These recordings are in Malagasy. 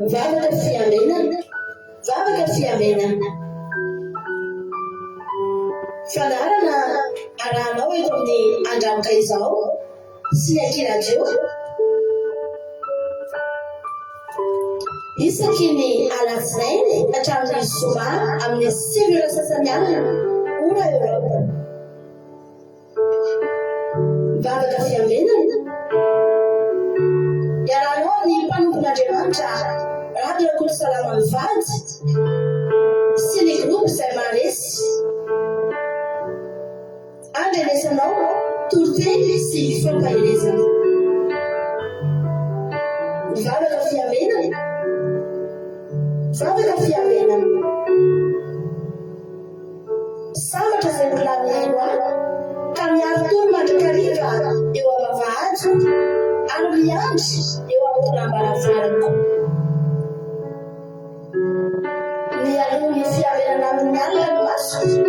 Vavaka fiambenana, vavaka fiambenana. Fandaharana arahanao eto amin'ny Andranoka Izao sy ny Aky Radio. Isaky ny alatsinainy hatramin'ny zoma amin'ny 9 ora sasany alina, ora Eoropa. Vavaka fiambenana. Iarahanao amin'ny mpanompon'Andriamanitra Rado Rakotosalama mivady sy ny groupe Izay Maharesy. Andrenesanao toriteny sy fampaherezana. Vavaka fiambenana. Vavaka fiambenana. Sambatra izay mbola mihaino ahy, ka miari-tory mandrakariva eo am-bavahadiko, ary miandry eo am-tolam-baravarako. Mialoha ny fiarenana amin'ny alina ny masoko,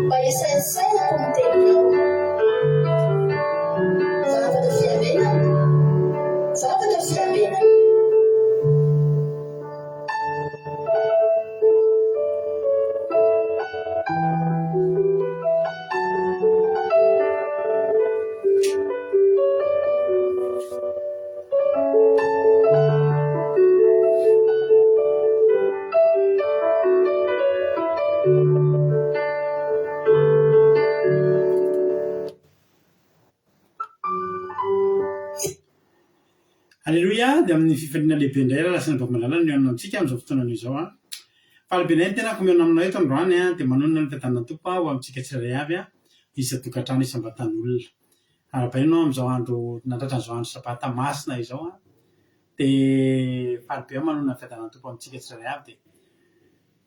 mba hisaintsainako ny teninao. Vavaka fiarenana, vavaka fiarenana. Aleloia! Dia amin'ny fifaliana lehibe indray rahalahy sy anabavy malala no mihaona amintsika amin'izao fotoana izao an. Faly be indray ny tenako mihaona aminao eto androany an, dia manonona ny fiadanan'ny Tompo ho amintsika tsirairay avy an, isan-tokantrano isam-batan'olona. Arahabaina ianao amin'izao andro nahatratra an'izao andro sabata masina izao an. Dia faly be aho manonona ny fiadanan'ny Tompo amintsika tsirairay avy dia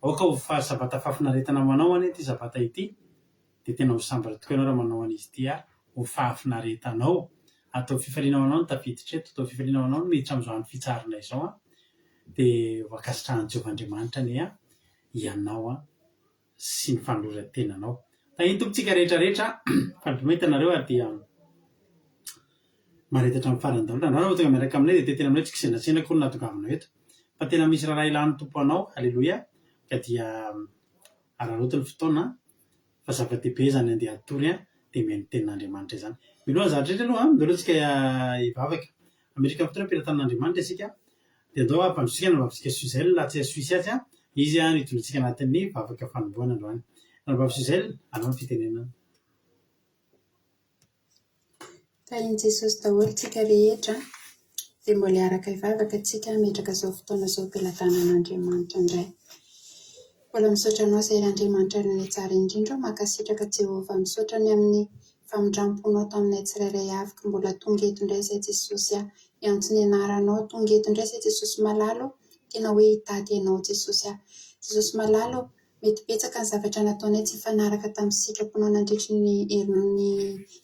aoka ho fa sabata fahafinaretana ho anao anie ity sabata ity. dia tena ho sambatra tokoa ianao raha manao an'izy ity ary ho fahafinaretanao. Ataovy fifaliana ho anao ny tafiditra eto, ataovy fifaliana ho anao ny miditra amin'izao andro fitsaharana izao an, dia ho ankasitrahan'i Jehovah Andriamanitra anie an, ianao an, sy ny fanoloran-tenanao. Tahin'ny Tompo tsika rehetra rehetra, faly be mahita anareo ary dia mahareta hatramin'ny farany daholo. Androany vao tonga miaraka aminay dia te-hiteny aminay tsy kisendrasendra akory no nahatongavanao eto, fa tena misy raharaha ilan'ny Tompo anao, Aleloia, ka dia Araraoty ny fotoana fa zava-dehibe izany andeha hatory an, dia mihaino ny tenin'Andriamanitra izany. Mialoha ny zavatra rehetra aloha an, andao aloha tsika hivavaka. Hametraka ny fotoana am-pelatanan'Andriamanitra isika, dia andao hampandrosotsika ny anabavintsika Suzelle atsy Suisse atsy an, izy no hitondra antsika anatin'ny vavaka fanombohana androany. Ranabavy Suzelle, anao ny fitenenana. Tahin'i Jesosy daholo tsika rehetra dia mbola hiaraka hivavaka tsika hametraka izao fotoana izao am-pelatanan'Andriamanitra indray. Mbola misaotra Anao izay ry Andriamanitra Ray tsara indrindra ô, mankasitraka Jehovah, misaotra ny amin'ny famindram-ponao taminay tsirairay avy ka mbola tonga eto indray izay Jesosy a, miantso ny anaranao, tonga eto indray izay Jesosy malala ô, tena hoe hitady Anao Jesosy a. Jesosy malala ô, Mety betsaka ny zavatra nataonay tsy nifanaraka tamin'ny sitraponao nandritry ny herin'ny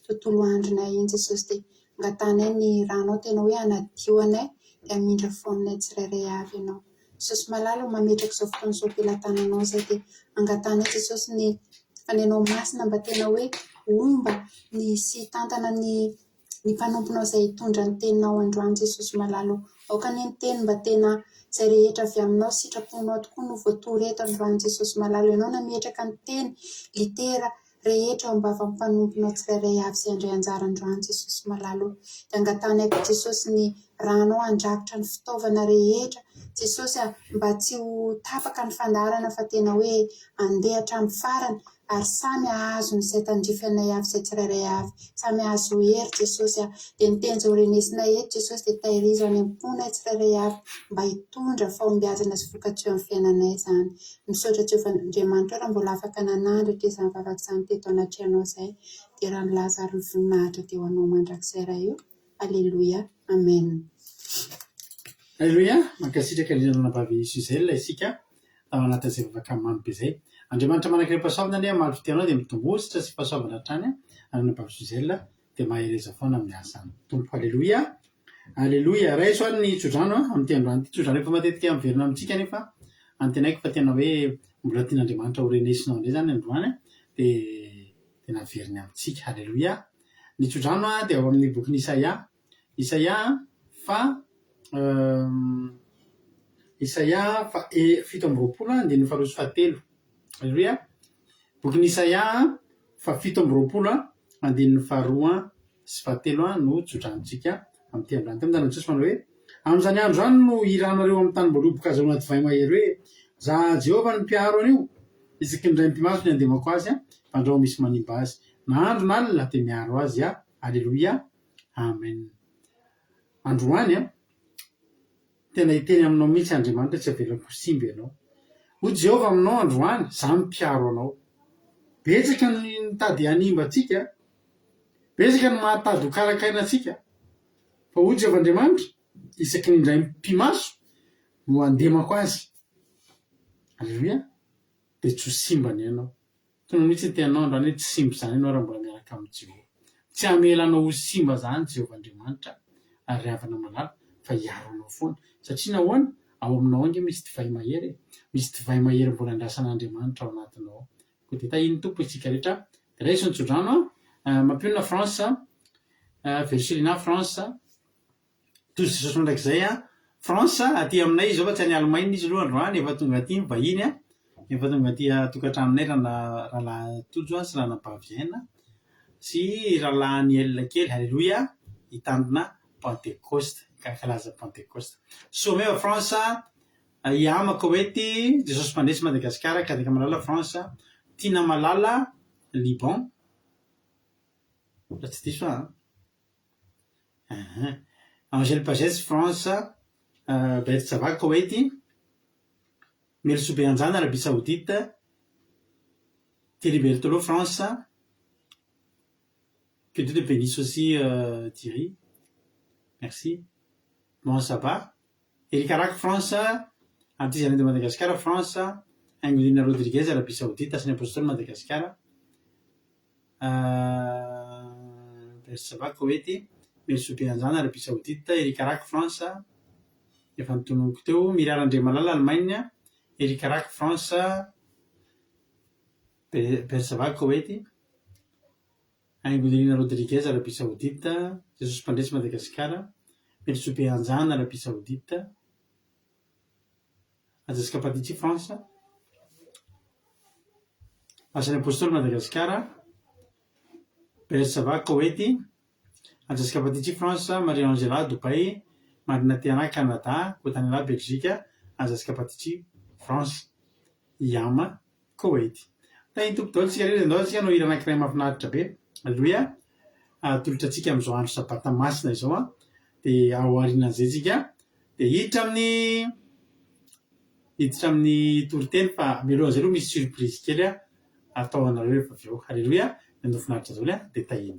tontolo andronay iny Jesosy dia angatahanay ny ranao tena hoe hanadio anay dia hamindra fo aminay tsirairay avy ianao. Jesosy malala ô mametraka izao fotoana izao am-pelatananao izay dia angatahanay Jesosy ny fanenao masina mba tena hoe homba ny sy hitantana ny ny mpanomponao izay hitondra ny teninao androany Jesosy malala ô. Aoka anie ny teny mba tena izay rehetra avy aminao sitraponao tokoa no voatory eto androany Jesosy malala. Ianao nametraka ny teny, litera, rehetra ao am-bavan'ny mpanomponao tsirairay avy izay handray anjara androany Jesosy malala ô. Dia angatahanay koa Jesosy ny ranao handrakotra ny fitaovana rehetra Jesosy a, mba tsy ho tapaka ny fandaharana fa tena hoe handeha hatramin'ny farany ary samy hahazo ny izay tandrify anay avy izay tsirairay avy. Samy hahazo hery Jesosy a. Dia ny teny izao renesinay eto Jesosy dia tahirizo any am-ponay tsirairay avy mba hitondra fahombiazana sy vokatsoa amin'ny fiainanay izany. Misaotra Jehovah Andriamanitra raha mbola afaka nanandratra izany vavaka izany teto anatrehanao izay. Dia raha ny laza ary ny voninahitra dia ho anao mandrakizay Ray o. Aleloia. Amen. Aleloia! Mankasitraka indrindra Ranabavy Suzelle isika tao anatin'izay vavaka mamy be izay. Andriamanitra manan-karem-pahasoavana anie hamaly fitia anao dia mitombo-hositra sy fahasoavana hatrany Ranabavy Suzelle dia mahereza foana amin'ny asan'ny Tompo. Aleloia! Aleloia! Raiso ary ny tsodrano a, amin'ity androany ity. Tsodrano efa matetika miverina amintsika anefa antenaiko fa tena hoe mbola tian'Andriamanitra ho renesinao indray izany androany dia tena averiny amintsika. Aleloia! Ny tsodrano dia ao amin'ny bokin'i Isaia. Isaia fa. Isaia fa e 27 andininy faharoa sy fahatelo. Aleloia. Bokin'i Isaia fa 27 andininy faharoa sy fahatelo no tsodranontsika amin'ity androany ity. Mitandrina Jesosy manao hoe, Amin'izany andro izany no hihiranareo amin'ny tanim-boaloboka azahoana divay mahery hoe, Za Jehovah no mpiaro an'io, isaky ny indray mipi-maso ny andemako azy, fandrao misy manimba azy. Na andro na alina dia miaro azy Aho. Aleloia. Amen. Androany an, tena hiteny aminao mihitsy Andriamanitra tsy avelako ho simba ianao. Hoy Jehovah aminao androany, Izaho no mpiaro anao. Betsaka ny mitady hanimba antsika, betsaka ny mahatady ho karakaina antsika. Fa hoy Jehovah Andriamanitra, isaky ny indray mipi-maso no handemako azy. Aleloia. Dia tsy ho simbana ianao. Tonga mihitsy ny teninao androany hoe tsy simba izany ianao raha mbola miaraka amin'i Jehovah. Tsy hamela anao ho simba izany Jehovah Andriamanitra, ary ry havana malala, fa hiaro anao foana. Satria nahoana? Ao aminao ao ange misy divay mahery e! Misy divay mahery mbola andrasan'Andriamanitra ao anatinao ao. Koa dia tahian'ny Tompo isika rehetra. Dia raiso ny tsodrano an! Mampionona France, Vercelina France. Tojo Jesosy mandrakizay a! France aty aminay izy zao fa tsy any Allemagne izy aloha androany, efa tonga aty ny vahiny a! Efa tonga aty an-tokantranonay rahalahy Tojo sy ranabavy Aina sy rahalahy Aniel kely, Alléluia! Hitandrina Pentecoste, hankalaza Pentecoste. Someva France, Iama Koety, Jesosy Mpandresy Madagasikara, Kadaka Malala France, Tiana Malala Liban, raha tsy diso aho an! Angèle Pagès, France, Beth Sava, Koety, Melisoa Beanjana, Arabie Saoudite, Thierry Berthelot, France, Que Dieu te bénisse aussi Thierry. Merci. Bon sabbat. Eric Arac, France, Artisanat de Madagascar, France, Haingonirina Rodriguez, Arabie Saoudite, Asan'ny Apostoly, Madagasikara. Bersaba, Koety, Mery Beanjana, Arabie Saoudite, Eric Arac, France, efa notononiko teo, Mira Randriamalala, Allemagne, Eric Arac, France, Bersaba, Koety, Haingonirina Rodriguez, Arabie Saoudite, Jesosy Mpandresy, Madagasikara, Mery Beanjana, Arabie Saoudite, Jessica Patici, France, Asan'ny Apostoly Madagasikara, Bersava, Koety, Jessica Patici, France, Maria Angela, Dubaï, Marina Tiana, Canada, Kotanela, Belgique, Jessica Patici, France, Yama, Koety. Tahin'ny Tompo daholo isika rehetra, ndao isika hanao hira anankiray mahafinaritra be. Aleloia. Atolotra antsika amin'izao andro sabata masina izao an. Dia ao aorianan'izay isika dia hiditra amin'ny hiditra amin'ny toriteny fa mialohan'izay aloha misy surprise kely atao anareo rehefa avy eo. Aleloia. Miandoha finaritra daholo an. Dia tahiana.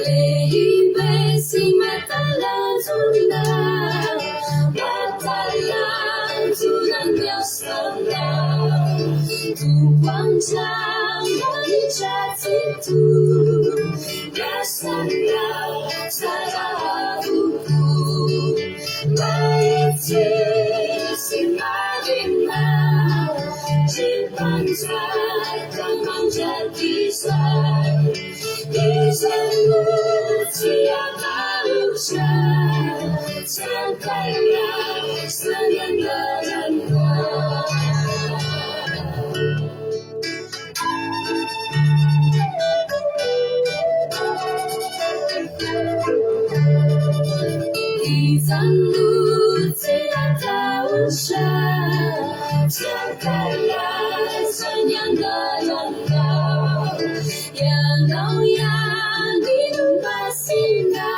Lehibe sy mahatalanjona, mahatalanjona ny asanao. Tompo Andriamanitra Tsitoha, ny asanao tsara avokoa. Mahitsy sy marina, ry Mpanjaka mandrakizay. Iza no tsy hatahotra, tsy hankalaza ny anaranao. anaranao. Ianao ihany no masina,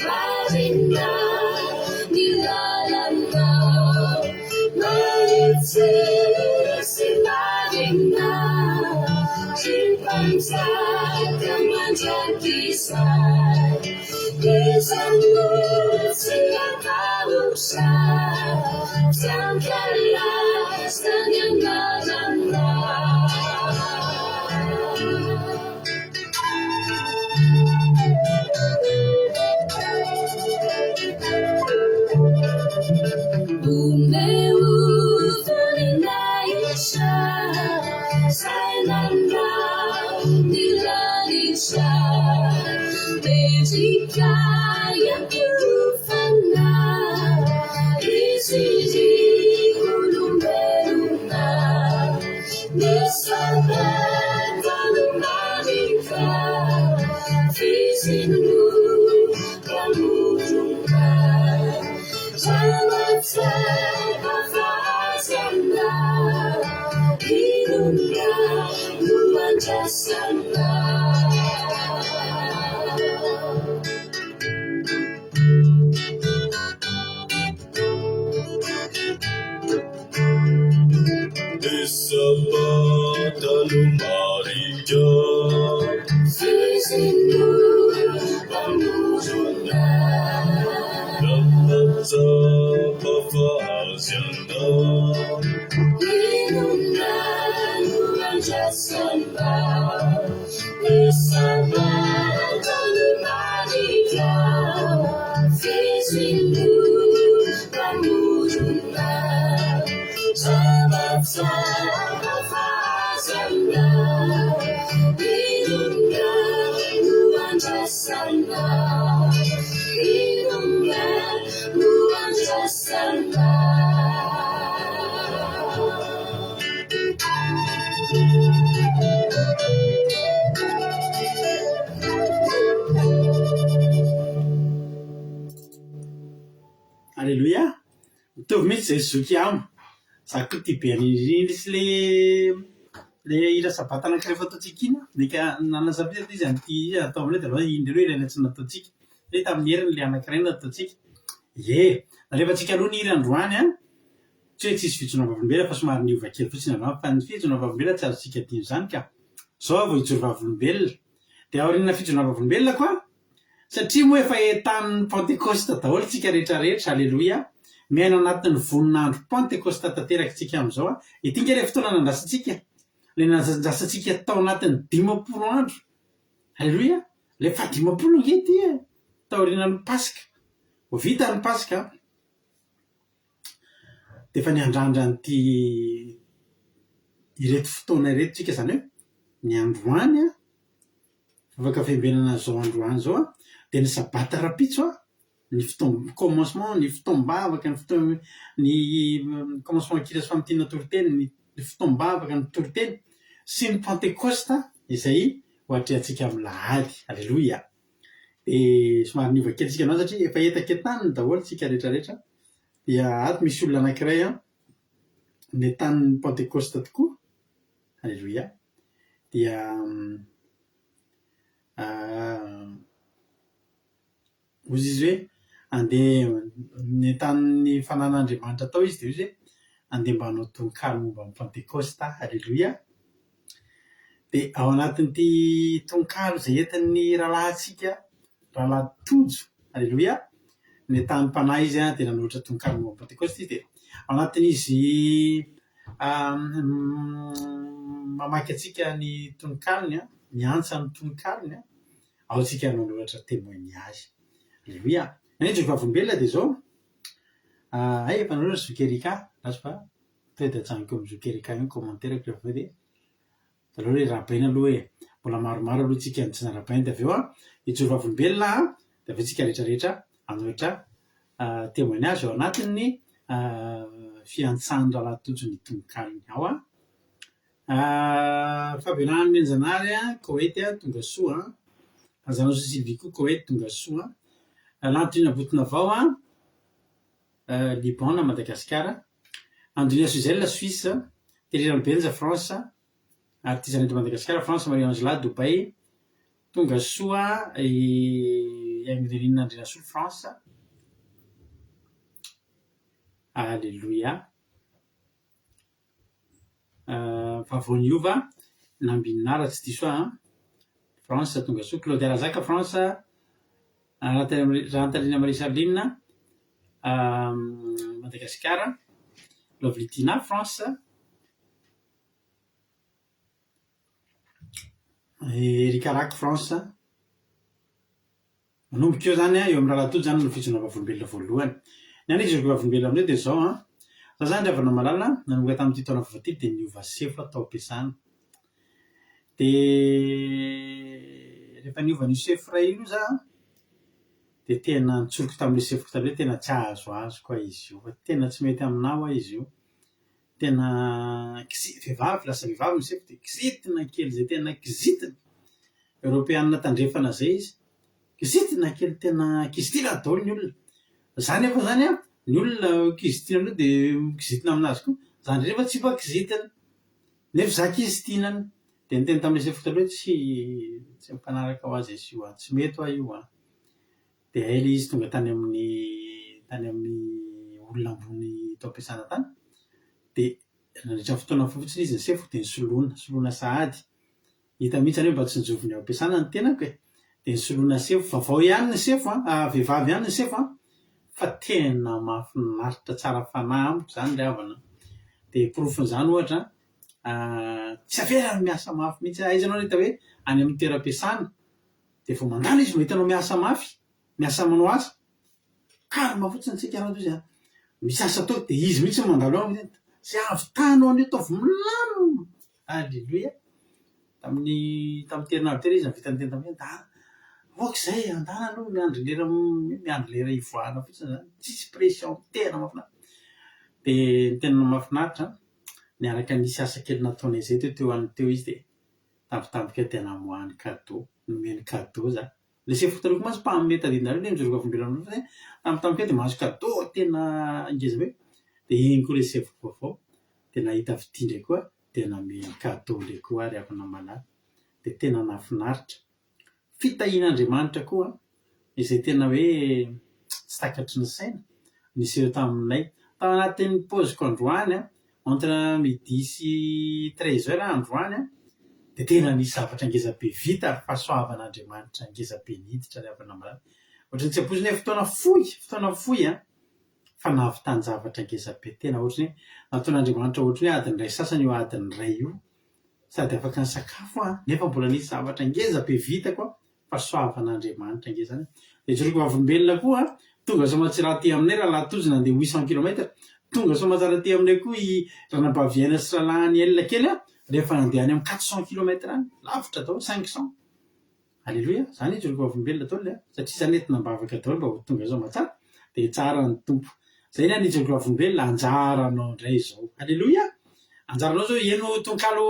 marina ny lalanao. Mahitsy sy marina, ry Mpanjaka mandrakizay. Iza no tsy hatahotra, tsy hankalaza ny anaranao. Omeo voninahitra, izay nanao ny lanitra. Mendrika hiankohofana, izy ry olombelona. Ny sabata no marika, f'izy no mpamorona. Raha mahatsapa fahazana, inona no andrasana? Ny sabata no marika. F'izy no mpamorona. Raha mahatsapa fahazana. Inona no andrasana? Ny sabata no marika. F'izy no mpamorona. Zava-tsara fahazana, inona no andrasana? Inona no andrasana? Aleloia! Mitovy mihitsy izay zoky amo. Za koa tia be an'iny sy le le hira sabata anankiray fataontsika iny an. Naika nanasa firy izy an'ity hira atao amin'ilay dia aleo iny indray aloha hiraina tsy nataontsika. Hoe tamin'ny heriny ilay anankiray nataontsika. Ie, nalefantsika aloha ny hira androany an. Tsy hoe tsisy fijoroana vavolombelona fa somary niova kely fotsiny angamba fa ny fijoroana vavolombelona tsy azontsika adino izany ka. Zao aho vao hijoro vavolombelona. Dia aorian'ny fijoroana vavolombelona koa Satria moa efa entanin'ny Pantekosta daholo tsika rehetra rehetra, Aleloia! Miaina anatin'ny voninandro Pantekosta tanteraka tsika amin'izao a! Ity ange ilay fotoana nandrasantsika, ilay nandrasantsika tao anatin'ny 50 andro, Aleloia! Ilay fahadimampolo ange ity e! Taorianan'ny Paska. Vao vita ny Paska, dia efa niandrandra an'ity ireto fotoana ireto tsika, izany hoe ny androany an, Afaka fiambenana an'izao androany izao an, dia ny sabata rahampitso an, ny fotoam commencement, ny fotoam-bavaka, ny fotoam ny commencement kira sy famintinana toriteny, ny fotoam-bavaka, ny toriteny, sy ny pantekosta izay ho atrehantsika amin'ny lahady. Aleloia! Dia somary niova kely tsika androany satria efa entakentaniny daholo tsika rehetra rehetra, dia ato misy olona anankiray an, nentanin'ny pantekosta tokoa, Aleloia! Dia hoy izy hoe andeha nentanin'ny fananan'Andriamanitra tao izy dia hoy izy hoe andeha mba hanao tononkalo momba ny Pantekosta aho. Aleloia! Dia ao anatin'ity tononkalo izay entin'ny rahalahintsika, rahalahy Tojo, aleloia, nentanim-panahy izy dia nanoratra tononkalo momba ny Pantekosta izy dia ao anatin'izy Mamaky antsika ny tononkalony, miantsa ny tononkalony, ao tsika manoratra témoignage. Aleloia! Ny an'i Vavolombelona dia izao, hay efa nanoratra zoky Erika, andraso fa tonga dia ajanoko eo amin'ny zoky Erika eo ny commentaire-ko rehefa avy eo dia Aleo re rahabaina aloha e! Mbola maromaro aloha tsika no tsy narahabaina dia avy eo an, hijoro vavolombelona an, dia avy eo tsika rehetra rehetra hanoratra témoignage ao anatin'ny fiantsan'ny rahalahy Tojo ny tononkalony ao an. Fabiola Nomenjanahary an, Koety an, tonga soa an. Razanason Sylvie koa Koety tonga soa an. Lantotrina Botonavao an, Liban na Madagasikara. Andonia Suzelle, Suisse. Terry Ranobenja, France. Artisan eto Madagasikara, France, Marie Angela, Dubaï. Tonga soa i Haingonirina Andrianasolo, France. Aleloia. Fa vao niova, Nambinina raha tsy diso aho an. France, tonga soa. Claudia Razaka, France. Rahantalina Marie Charline, Madagasikara. Lovely Tina, France. Eric Rack, France. Manomboka eo izany an, eo amin'ny Rahalahy Tojo izany no fijoroana vavolombelona voalohany. Ny an'izy ireo vavolombelona amin'izay dia izao an, za izany ry havana malala, nanomboka tamin'ity taona vaovao ity dia niova sefo aho tao am-piasana. Dia rehefa niova an'io sefo iray io za an, dia tena nitsoriko tamin'ilay sefoko taloha hoe tena tsy azoazoko aho izy io fa tena tsy mety aminà ho'a izy io. Tena kizi- vehivavy, lasa vehivavy ny sefo dia kizitina kely izay tena kizitina. Eoropeanina tandrefana izay izy. Kizitina kely tena kizitina daholo ny olona. Za nefa zany an, ny olona kizitina aloha dia kizitina aminazy koa, za ndray nefa tsy mba kizitina. Nefa za kizitinana. Dia niteny tamin'ilay sefoko taloha hoe tsy tsy mifanaraka ho azy izy io an, tsy mety hoa io an. Dia hay ilay izy tonga tany amin'ny tany amin'ny olona ambony tao am-piasana tany. Dia nandritra ny fotoana fohy fotsiny izy ny sefoko dia nisoloina, soloina sahady. Hita mihitsy izany hoe mba tsinjoviny ao am-piasana ny tenako e! Dia nisoloina sefo, vaovao ihany ny sefo an, vehivavy ihany ny sefo an, fa tena mahafinaritra tsara fanahy amiko izany ry havana an! Dia porofon'izany ohatra an, tsy avelany miasa mafy mihitsy aho, aiza ianao nahita hoe any amin'ny toeram-piasana dia vao mandalo izy mahita anao miasa mafy, miasa manao asa, Calme fotsiny tsika raha izy a! Misy asa atao dia izy mihitsy no mandalo ao miteny zay ahavitana an'io ataovy milamina! Aleloia! Tamin'ny tamin'ity herinandro ity ilay izy nahavita niteny taminay hoe ok izay andana aloha miandry lera miandry lera hivoahana fotsiny izany, tsisy pression tena mahafinaritra. Dia ny tena mahafinaritra an, niaraka nisy asa kely nataonay izay teo teo any teo izy dia tampotampoka eo dia namoahany cadeau, nomeny cadeau za. Ilay sefo taloha koa mantsy mpanome tadidinareo ilay mijoro vavolombelona aminareo fa hoe tampotampoka eo dia mahazo cadeau tena ngeza be. Dia iny koa ilay sefo vaovao dia nahita fitia indray koa dia namely cadeau indray koa ary havana malala. Dia tena nahafinaritra. Fitahian'Andriamanitra koa izay tena hoe tsy takatry ny saina niseho taminay. Tao anatin'ny paoziko androany an, entre midi sy treize heures androany an, dia tena nisy zavatra ngeza be vita ary fahasoavan'Andriamanitra ngeza be niditra ry havana malala. Ohatran'ny tsy ampoizina hoe fotoana fohy, fotoana fohy an, fa nahavitan-javatra ngeza be. Tena ohatran'ny hoe nataon'Andriamanitra ohatran'ny hoe adiny iray sasany io adiny iray io, sady afaka nisakafo aho nefa mbola nisy zavatra ngeza be vitako an, Fahasoavan'Andriamanitra ange izany e. Dia jereko vavolombelona koa a, tonga soamatsira aty aminay rahalahy Tojo nandeha 800 kilomètre, tonga soamatsara aty aminay koa i ranabavy Aina sy rahalahiny Ella kely a, rehefa nandeha any amin'ny 400 kilomètre any, lavitra daholo, 500. Aleloia, izany ijoroako vavolombelona daholo a, satria izany entina am-bavaka daholo mba ho tonga soamatsara, dia tsara ny Tompo. Izay ny an'i ijoroako vavolombelona, anjaranao indray izao. Aleloia! Anjaranao izao hihaino tononkalo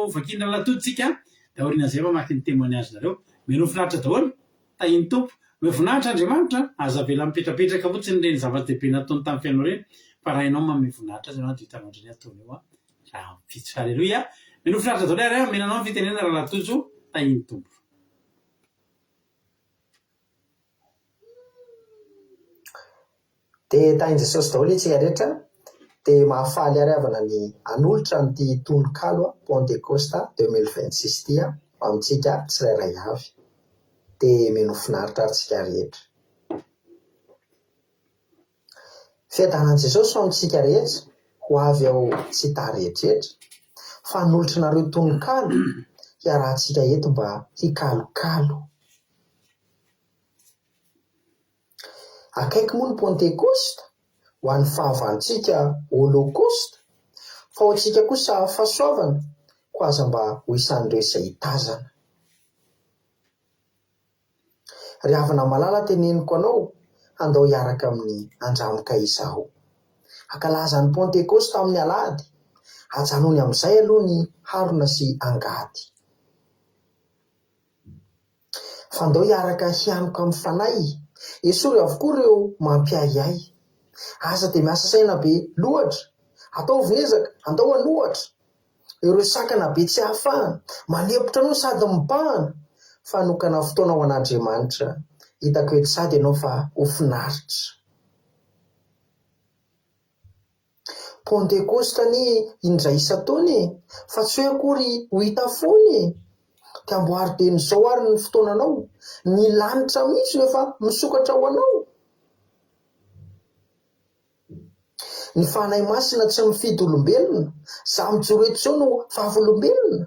vakian'i rahalahy Tojo tsika. Dia aorianan'izay mamaky ny témoignage-nareo. Mino finaritra daholo. Tahin'ny Tompo. Omeo voninahitra Andriamanitra a. Aza avela mipetrapetraka fotsiny ireny zava-dehibe nataony tamin'ny fiainanao ireny fa raha ianao manome voninahitra azy ianao dia hitanao indray ny ataony eo rahampitso. Haleloia. Mino finaritra daholo ary a. Omena anao ny fitenenana Rahalahy Tojo. Tahin'ny Tompo. Dia tahin'i Jesosy daholo isika rehetra. Dia mahafaly ahy ry havana ny hanolotra an'ity tononkalo Pentekosta 2026 ity ho amintsika tsirairay avy. Dia mino ho finaritra ary tsika rehetra. Fiadanan'i Jesosy ho amintsika rehetra, ho avy ao tsy tarehetretra. Fa hanolotra anareo tononkalo hiarahantsika eto mba hikalokalo. Akaiky moa ny Pantekosta, ho an'ny fahavalontsika Holokosta, fa ho antsika kosa fahasoavana, koa aza mba ho isan'ireo izay hitazana. Ry havana malala teneniko anao, handao hiaraka amin'ny andramoka izaho. Hankalaza ny Pantekosta amin'ny alahady, ajanony amin'izay aloha ny harona sy angady. Fa ndao hiaraka hianoka amin'ny fanahy, esory avokoa ireo mampiahiahy. Aza dia miasa saina be loatra, ataovy ny ezaka, andao hanohatra. Ireo sakana be tsy ahafahana, manempotra anao sady mibahana. Fanokana fotoana ho an'Andriamanitra. Hitako eto sady ianao fa ho finaritra. Pantekosta anie indray isan-taona e! Fa tsy hoe akory ho hita foana e! Dia amboary dieny izao ary ny fotoananao, ny lanitra mihitsy no efa misokatra ho anao. Ny Fanahy Masina tsy mifidy olombelona, za mijoro eto izao no vavolombelona.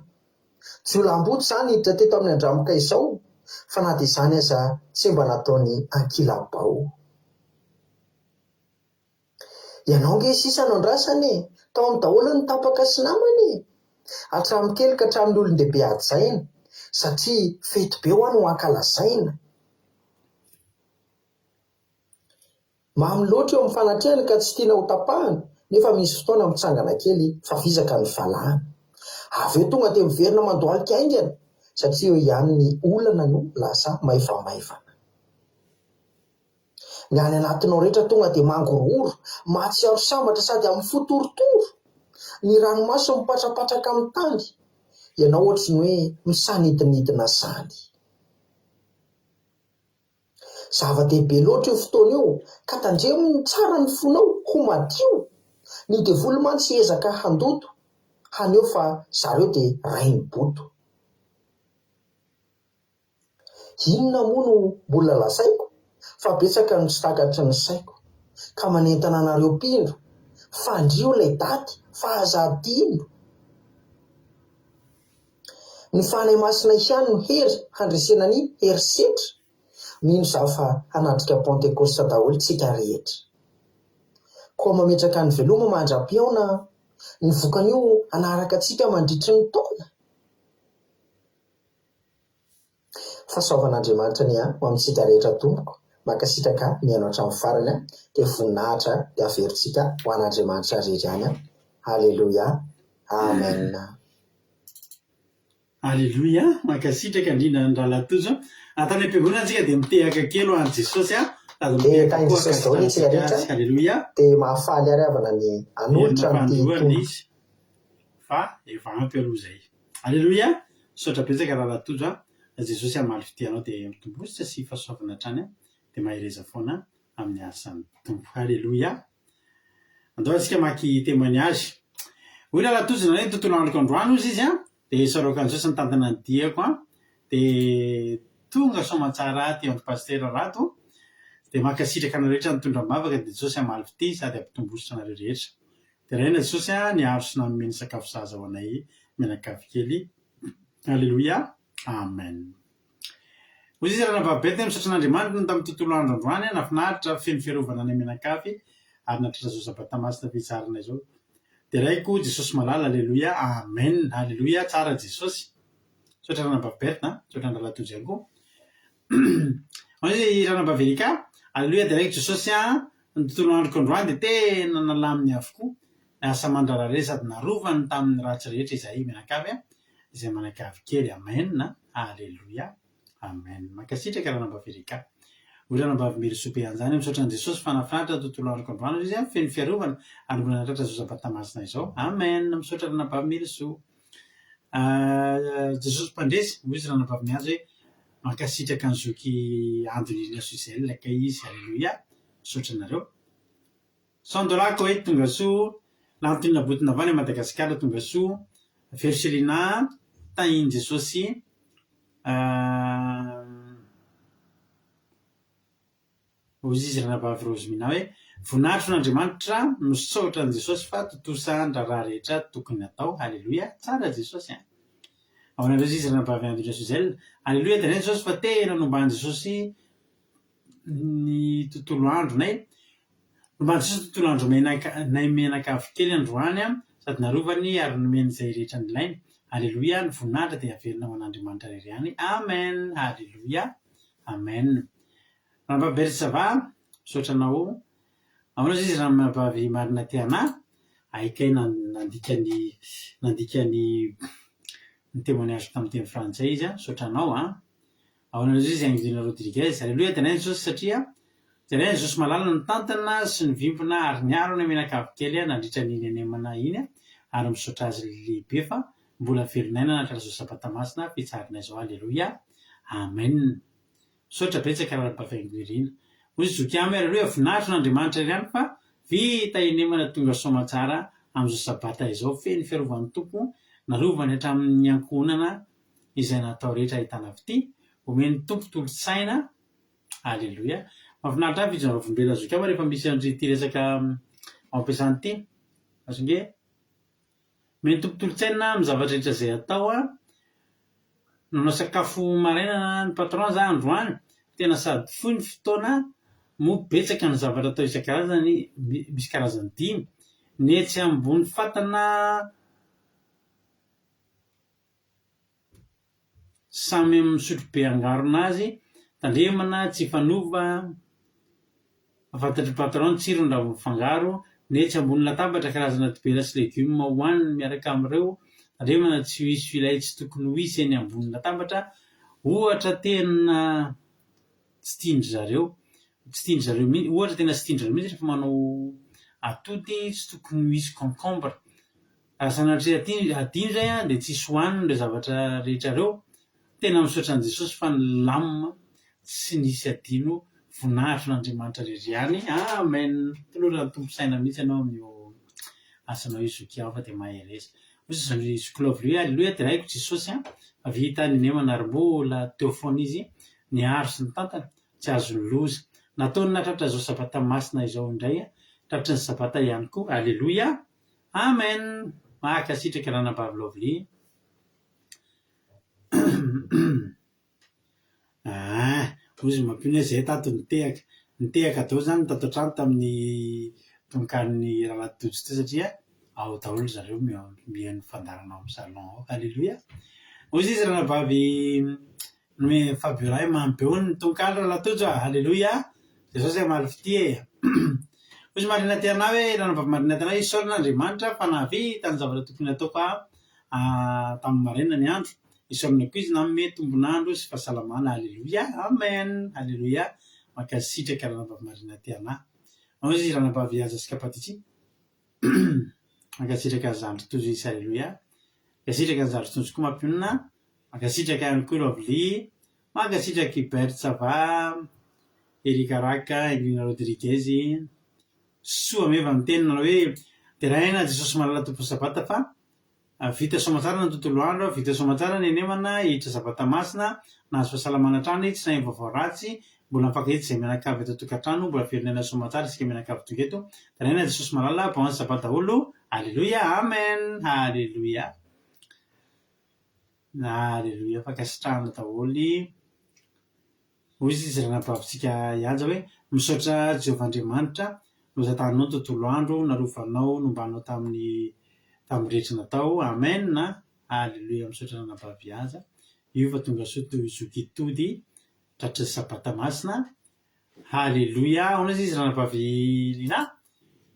Jiolahimboto za niditra teto amin'ny Andramoka izao, fa na dia izany aza tsy mba nataony ankilabao. Ianao nge sisa no andrasana e! Tao amin'ny daholo ny tapaka sy namana e! Hatramin'ny kely ka hatramin'ny olon-dehibe hajaina, satria fety be hoa no ankalazaina. Mamy loatra eo amin'ny fanatrehany ka tsy tiana ho tapahana, nefa misy fotoana mitsangana kely fa vizaka ny valahana. Avy eo tonga dia miverina mandohalika haingana, satria eo ihany ny olana no lasa maivamaivana. Ny any anatinao rehetra tonga dia mangorohoro, mahatsiaro sambatra sady amin'ny fo torotoro. Ny ranomaso mipatrapatraka amin'ny tany. Ianao ohatry ny hoe misanidinidina zany. Zava-dehibe loatra io fotoana io ka tandremo tsara ny fonao ho madio. Ny devoly mantsy hiezaka handoto, haneho fa zareo dia rain'ny boto. Inona moa no mbola lazaiko fa betsaka no tsy takatry ny saiko ka manentana anareo mpino fandriho ilay daty fa aza adino. Ny Fanahy Masina ihany no hery handresena ny herisetra. Mino izaho fa hanatrika Pantekosta daholo tsika rehetra. Koa mametraka ny veloma mandra-pihaona ny vokan'io hanaraka antsika mandritry ny taona. Fahasoavan'Andriamanitra anie ho amintsika rehetra tompoko, mankasitraka mihaino hatramin'ny farany an, dia voninahitra dia averintsika ho an'Andriamanitra irery ihany an, Aleloia, Amen. Aleloia, mankasitraka indrindra an'i Rahalahy Tojo a. Raha tany am-piangonana tsika dia mitehaka kely ho an'i Jesosy a, sady Dia mitehaka tahin'i koa Jesosy daholo isika ankasitrahantsika rehetra, azy. Aleloia. dia mahafaly ary havana ny hanolotra Velona an'ity fanindroany tono. izy fa efa ampy aloha izay. Aleloia! Misaotra betsaka Rahalahy Tojo a! Jesosy hamaly fitia anao dia mitombosa sy fahasoavana hatrany a! Dia mahereza foana amin'ny asan'ny Tompo. Aleloia! Andao ary isika maka témoignage. Hoy Rahalahy Tojo nanao ny tontolo androko androany hozy izy a! Dia isaorako an'i Jesosy nitantana ny diako a! Dia tonga soamantsara aty amin'i Pasitera Rado. Dia mankasitraka anareo rehetra nitondra am-bavaka dia Jesosy hamaly fitia sady hampitombositra anareo rehetra. Deraina Jesosy a niaro sy nanome ny sakafo sahaza ho anay mianakavy kely Aleloia Amen Hoy izy ranabavy Beth misaotra an'Andriamanitra ny tamin'ny tontolo andro androany nafinaritra feno fiarovana anay mianakavy ary nahatratra izao sabata masina fitsaharana izao Deraiko Jesosy malala Aleloia Amen Aleloia tsara Jesosy Misaotra ranabavy Berthe a misaotra an'i Rahalahy Tojo ihany koa Hoy izy ranabavy Erika Aleloia deraiko Jesosy a Ny tontolo androko androany dia tena nalaminy avokoa ny asa aman-draharaha rehetra sady narovany tamin'ny ratsy rehetra izahay mianakavy izay manakavy kely. Amen Aleloia Amen Mankasitraka Ranabavy Erika. Hoy Ranabavy Merisoa Beanjany, Misaotra an'i Jesosy fa nahafinaritra ny tontolo androko androany hoy izy, feno fiarovana ary mbola nahatratra izao sabata masina izao. Amen Misaotra Ranabavy Merisoa. Jesosy Mpandresy, hoy izy Ranabavy Mihaja hoe mankasitraka an'i Zoky Ando Nirina Suzelle kay izy. Aleloia. Misaotra anareo. Cent dollars Koweït tonga soa, Lantonina Botina avy any Madagascar tonga soa, Vercelina, Tahin'i Jesosy, Hoy izy Ranabavy Rosemina hoe, Voninahitro an'Andriamanitra, misaotra an'i Jesosy fa tontosa ny raharaha rehetra tokony hatao. Aleloia! Tsara Jesosy an! Ahoana indray hoy izy Ranabavy Andrina Suzelle, Aleloia, tandremo Jesosy fa tena nomban'i Jesosy ny tontolo andronay. Nomban'i Jesosy ny tontolo andro menaka nay mianakavy kely androany sady narovany ary nomeny izay rehetra nilainy. Aleloia! Ny voninahitra dia averina ho an'Andriamanitra irery ihany. Amen! Aleloia! Amen! Ranabavy Berthe ça va? Misaotra anao. Ahoana izy ranabavy Marina Tiana? Hay kay nandika ny nandika ny ny témoignage tamin'ny teny frantsay izy an, misaotra anao an. Ahoana izy Angelina Rodriguez? Aleloia deraina Jesosy satria deraina Jesosy malala nitantana sy nivimbina ary niaro anay mianakavy kely nandritra ny nenemana iny. Ary misaotra Azy lehibe fa mbola velon'aina nahatratra izao Sabata masina fitsaharana izao. Aleloia. Amen. Misaotra betsaka Ranabavy Haingoirina. Hoy Zoky Amy, Aleloia, voninahitro an'Andriamanitra ihany fa vita inemana tonga soamatsara amin'izao Sabata izao, feno fiarovan'ny Tompo, narovany hatramin'ny ankohonana izay natao rehetra ahitana fitia, omen'ny Tompo tolo-tsaina, Aleloia. Mahafinaritra ahy Fijo Vavolombelona Zoky Amy rehefa misy an'ity resaka ao am-piasana ity. Azo nge. Omeny Tompo tolo-tsaina amin'ny zavatra rehetra izay atao aho. Nanao sakafo maraina ny patron za androany, tena sady fohy ny fotoana moa betsaka ny zavatra atao isan-karazany, misy karazany dimy. Ny etsy ambony fatana Samy misotro be angarona azy, tandremana tsy hifanova fa fantatr'i patron ny tsirony raha vao mifangaro, ny etsy ambony latabatra karazana dibera sy legioma hohaniny miaraka amin'ireo, tandremana tsy ho hisy ilay tsy tokony ho hisy eny ambony latabatra, ohatra tena tsy tian-dry zareo, tsy tian-dry zareo mihitsy, ohatra tena tsy tian-dry zareo mihitsy rehefa manao atody tsy tokony ho hisy concombre. Raha sanatria adino izay an, dia tsisy hohanina ireo zavatra rehetra ireo. Tena misaotra an'i Jesosy fa nilamina tsy nisy adino, voninahitro an'Andriamanitra irery ihany. Amen! Toloran'ny Tompo saina mihitsy ianao amin'io asanao io zoky aho fa dia mahereza. Hoy izy zoky Lovely hoe Aleloia deraiko Jesosy an, fa vita ny nemana ary mbola teo foana Izy niaro sy nitantana, tsy azon'ny loza. Nataony nahatratra izao sabata masina izao indray, tratry ny sabata ihany koa. Aleloia! Amen! Mankasitraka ranabavy Lovely. Ah, hozy mampino hoe zay tato nitehaka. Nitehaka daholo zany ny tato an-trano tamin'ny tononkalon'i Rahalahy Tojo teo satria ao daholo ry zareo mihaino fandaharana ao amin'ny salon ao. Alléluia! Hozy izy ranabavy Nomen'i Fabiola hoe mamy be hono ny tononkalo Rahalahy Tojo a! Aleloia! Jesosy hamaly fitia e! Hoy izy Marina te anah hoe, Ranabavy Marina te anah, isaorana Andriamanitra fa nahavita ny zavatra tokony hataoko aho tamin'ny maraina ny andro. Isaorana koa Izy nanome tombon'andro sy fahasalamana. Aleloia! Amen! Aleloia! Mankasitraka Ranabavy Marina te anah. Hoy izy Ranabavy Aja Scapatici. Mankasitraka zandry Tojo izy Aleloia! Mankasitraka ny zandry Tojo koa mampionona. Mankasitraka ihany koa Lovely, mankasitraka i Bert Sava, Eric Araka, Elina Rodriguez, soa meva ny teny nanao hoe deraina Jesosy malala Tompon'ny Sabata fa vita soamatsara ny tontolo andro, vita soamatsara ny henemana, hiditra Sabata masina, nahazo fahasalamana hatrany, tsy naheno vaovao ratsy, mbola mifankahita izay mianakavy eto an-tokantrano, mbola velona aina soamatsara isika mianakavy tonga eto, deraina Jesosy malala, bon Sabata daholo, Aleloia, Amen, Aleloia. Aleloia fankasitrahana daholo. Hoy izy ranabavintsika Ihaja hoe, Misaotra Jehovah Andriamanitra notantananao ny tontolo andro, narovanao, nombanao tamin'ny tamin'ny rehetra natao. Amen a! Aleloia misaotra ranabavy Ihaja. Io fa tonga soa toy zoky tody tratry ny sabata masina. Haleloia! Ahoana izy ranabavy Lina?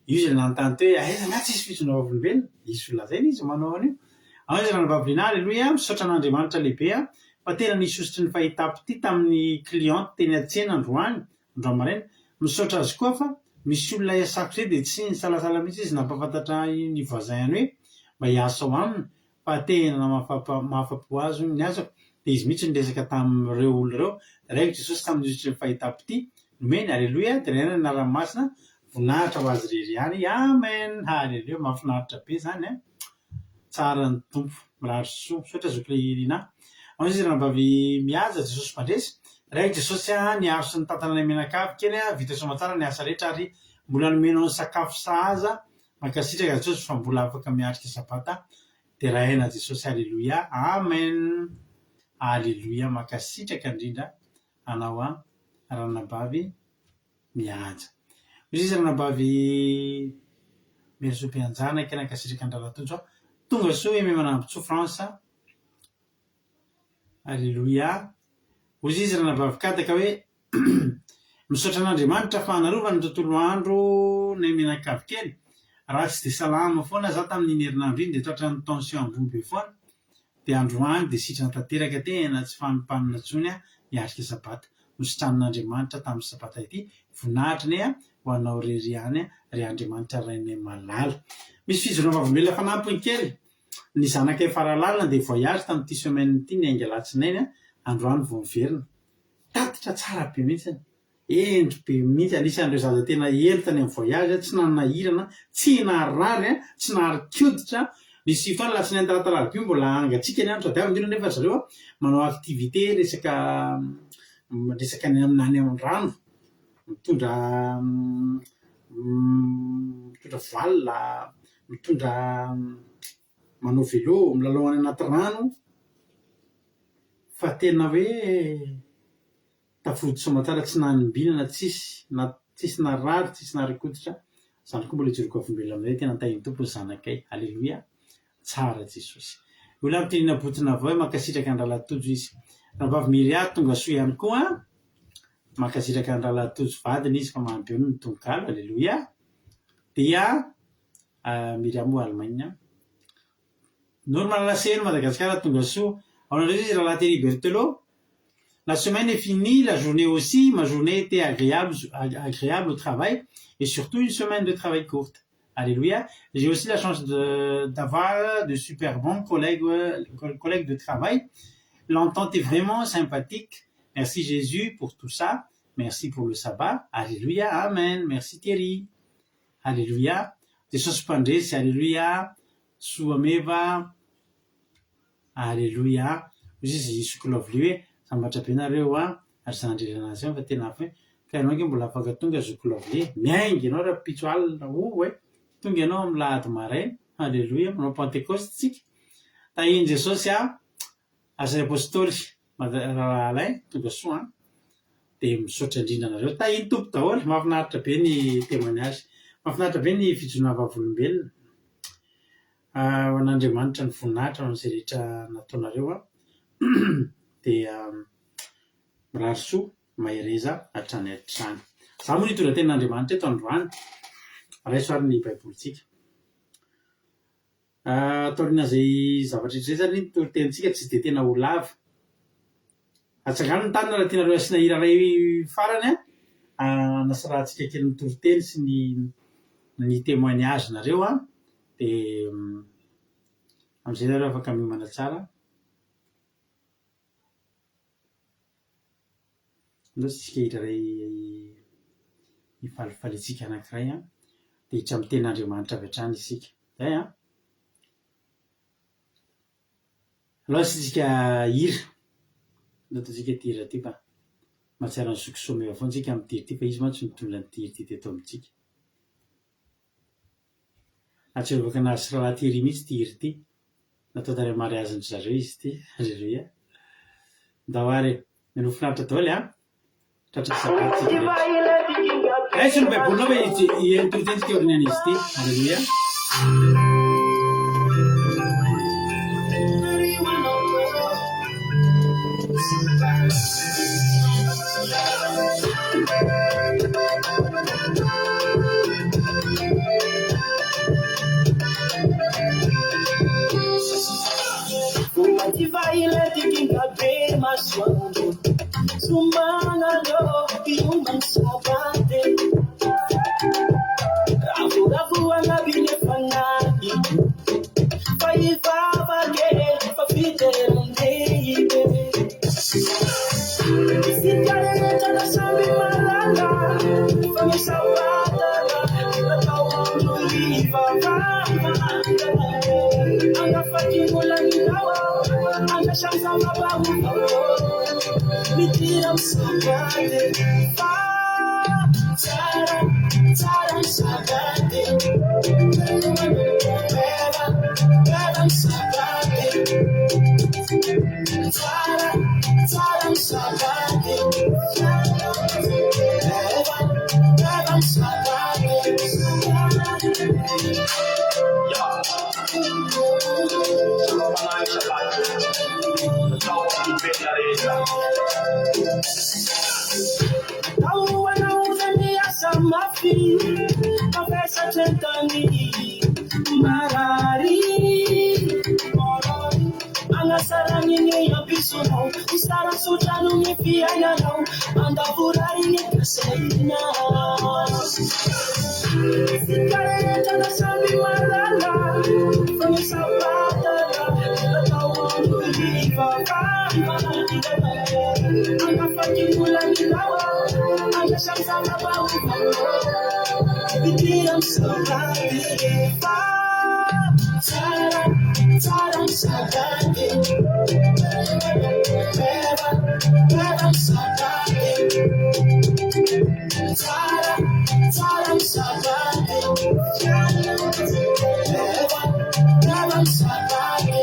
Io izay nanontany teo hoe aiza angaha tsisy fijoroana vavolombelona? Hisy ho lazaina izy manao an'io. Ahoana izy ranabavy Lina? Haleloia! Misaotra an'Andriamanitra lehibe aho fa tena nisy hosotry ny fahitam-pitia tamin'ny cliente teny an-tsena androany, androany maraina. Misaotra azy koa fa misy olona iasako izay dia tsy nisalasala mihitsy izy nampahafantatra ahy ny voisin-ny hoe mba hiasa ao aminy fa tena mahafapo azy hono ny asako, dia izy mihitsy niresaka tamin'ireo olona ireo, Raiko Jesosy tamin'ny hosotry ny fahitam-pitia nomeny, Aleloia, deraina ny anarany masina, voninahitra ho azy irery ihany, Amen, Haleloia, mahafinaritra be izany an, tsara ny Tompo, mirary soa, misaotra zoky Lehirina, Ao izy ranabavy mihaja, Jesosy mpandresy, Raiko Jesosy an, niaro sy nitantana anay mianakavy kely an, vita soamatsara ny asa rehetra ary mbola nomenao ny sakafo sahaza Mankasitraka Jesosy fa mbola afaka miatrika sabata deraina Jesosy Aleloia Amen Aleloia mankasitraka indrindra anao a ranabavy mihaja Hoy izy ranabavy Merisoa Beanjanaka nankasitraka an Rahalahy Tojo tonga soa Aimé Manambotsoa France Aleloia Hoy izy ranabavy Kadaka hoe Misaotra an'Andriamanitra fa narovany ny tontolo andro nay mianakavy kely. Raha tsy dia salama foana za tamin'iny herinandro iny dia tratran'ny tension ambony be foana. Dia androany dia sitrana tanteraka tena tsy fanompanina intsony aho miatrika sabata. Nositranin'Andriamanitra tamin'ny sabata ity. Voninahitra anie a! Ho Anao irery ihany, ry Andriamanitra Rainay malala. Misy fijoroana vavolombelona fanampiny kely. Ny zanakay faralahy nandeha voyage tamin'ity semaine ity niainga alatsinainy, androany vao niverina. Tatitra tsara be mihitsy. Hendry be mihitsy, anisan'ireo zaza tena hendry tany amin'ny voyage, tsy nanahirana, tsy narary, tsy narikoditra. Nisy fotoana alatsinainy talata alarobia mbola hangatsiaka ny andro sady avy ny olona nefa ry zareo manao activité resaka resaka any amin'ny rano, mitondra mitondra voile, mitondra manao vélo, milalao any anaty rano fa tena hoe Tafody soamatsara tsy nanimbinana tsisy na tsisy narary tsisy narikoditra zany koa mbola ijoroako vavolombelona aminay tena tahin'ny Tompo ny zanakay Aleloia tsara Jesosy Olona mitenena botina avao hoe mankasitraka an-drahalahy Tojo izy Rahavavy Miria tonga soa ihany koa mankasitraka an-drahalahy Tojo vadiny izy fa mahabe ny tononkalo Aleloia dia Miria moa Allemagne Noro Malala Seheno Madagascar tonga soa. Aona indray izy rahalahy Thierry Berthelot? La semaine est finie, la journée aussi, ma journée était agréable agréable au travail et surtout une semaine de travail courte. Alléluia. J'ai aussi la chance de d'avoir de super bons collègues collègues de travail. L'entente est vraiment sympathique. Merci Jésus pour tout ça. Merci pour le sabbat. Alléluia. Amen. Merci Thierry. Alléluia. Jesosy Mpandresy. Alléluia. Soa meva Aleloia Hoy izy i Zoky Lovely hoe sambatra be nareo an ry zandry Renation fa tena hafa ka ianao ange mbola afaka tonga Zoky Lovely e! Miainga ianao rahampitso alina oh eh! Tonga ianao amin'ny lahady maraina Aleloia manao Pentecoste tsika Tahin'i Jesosy an Asan'ny Apostoly Rahalahy Alain tonga soa an! Dia misaotra indrindra anareo. Tahin'ny Tompo daholo. Mahafinaritra be ny témoignage. Mahafinaritra be ny fijoroana vavolombelona. Ho an'Andriamanitra ny voninahitra ho an'izay rehetra nataonareo an. Dia mirary soa, mahereza hatrany hatrany. Izaho moa no hitondra tenin'Andriamanitra eto androany. Raiso ary ny Baibolintsika. Taorian'izay zavatra rehetra izay izany ny toritenintsika tsy dia tena ho lava. Atsangano ny tanana raha tianareo asiana hira iray farany an, hanasarahantsika kely ny toriteny sy ny ny témoignage nareo an, dia amin'izay nareo afaka miomana tsara. Andao isika hira iray hifalifaliantsika anankiray an, dia hiditra amin'ny tenin'Andriamanitra avy hatrany isika. Zay an! Alao asiantsika hira. Andao ataontsika ity hira ity fa mahatsiaro an'i Zoky Someva foana isika amin'ity hira ity fa izy mantsy no nitondra an'ity hira ity teto amintsika. Ahatsiarovako an'azy sy Rahalahy Thierry mihitsy ity hira ity. Natao tany amin'ny mariazin'dry zareo izy ity. Alléluia. Ndao ary e. Mialoha finaritra daholo an. Tratry ny sabata tsika rehetra. Raiso ny Baibolinao fa hitoriteny-tsika aorianan'izy ity. Alléluia. Ny ampitsonao Ho tsara tsodrano ny fiainanao Andavorary ny kasaina Isika rehetra na samy mahalala Fa ny sabata natao andro hivavahana Hanafaky ny olaninao Handrasa ny zava-baovaonao Midira amin'ny sabaty Fa tsara, tsara ny sabaty Meva, meva ny sabaty Tsara, tsara ny sabaty Meva, meva ny sabaty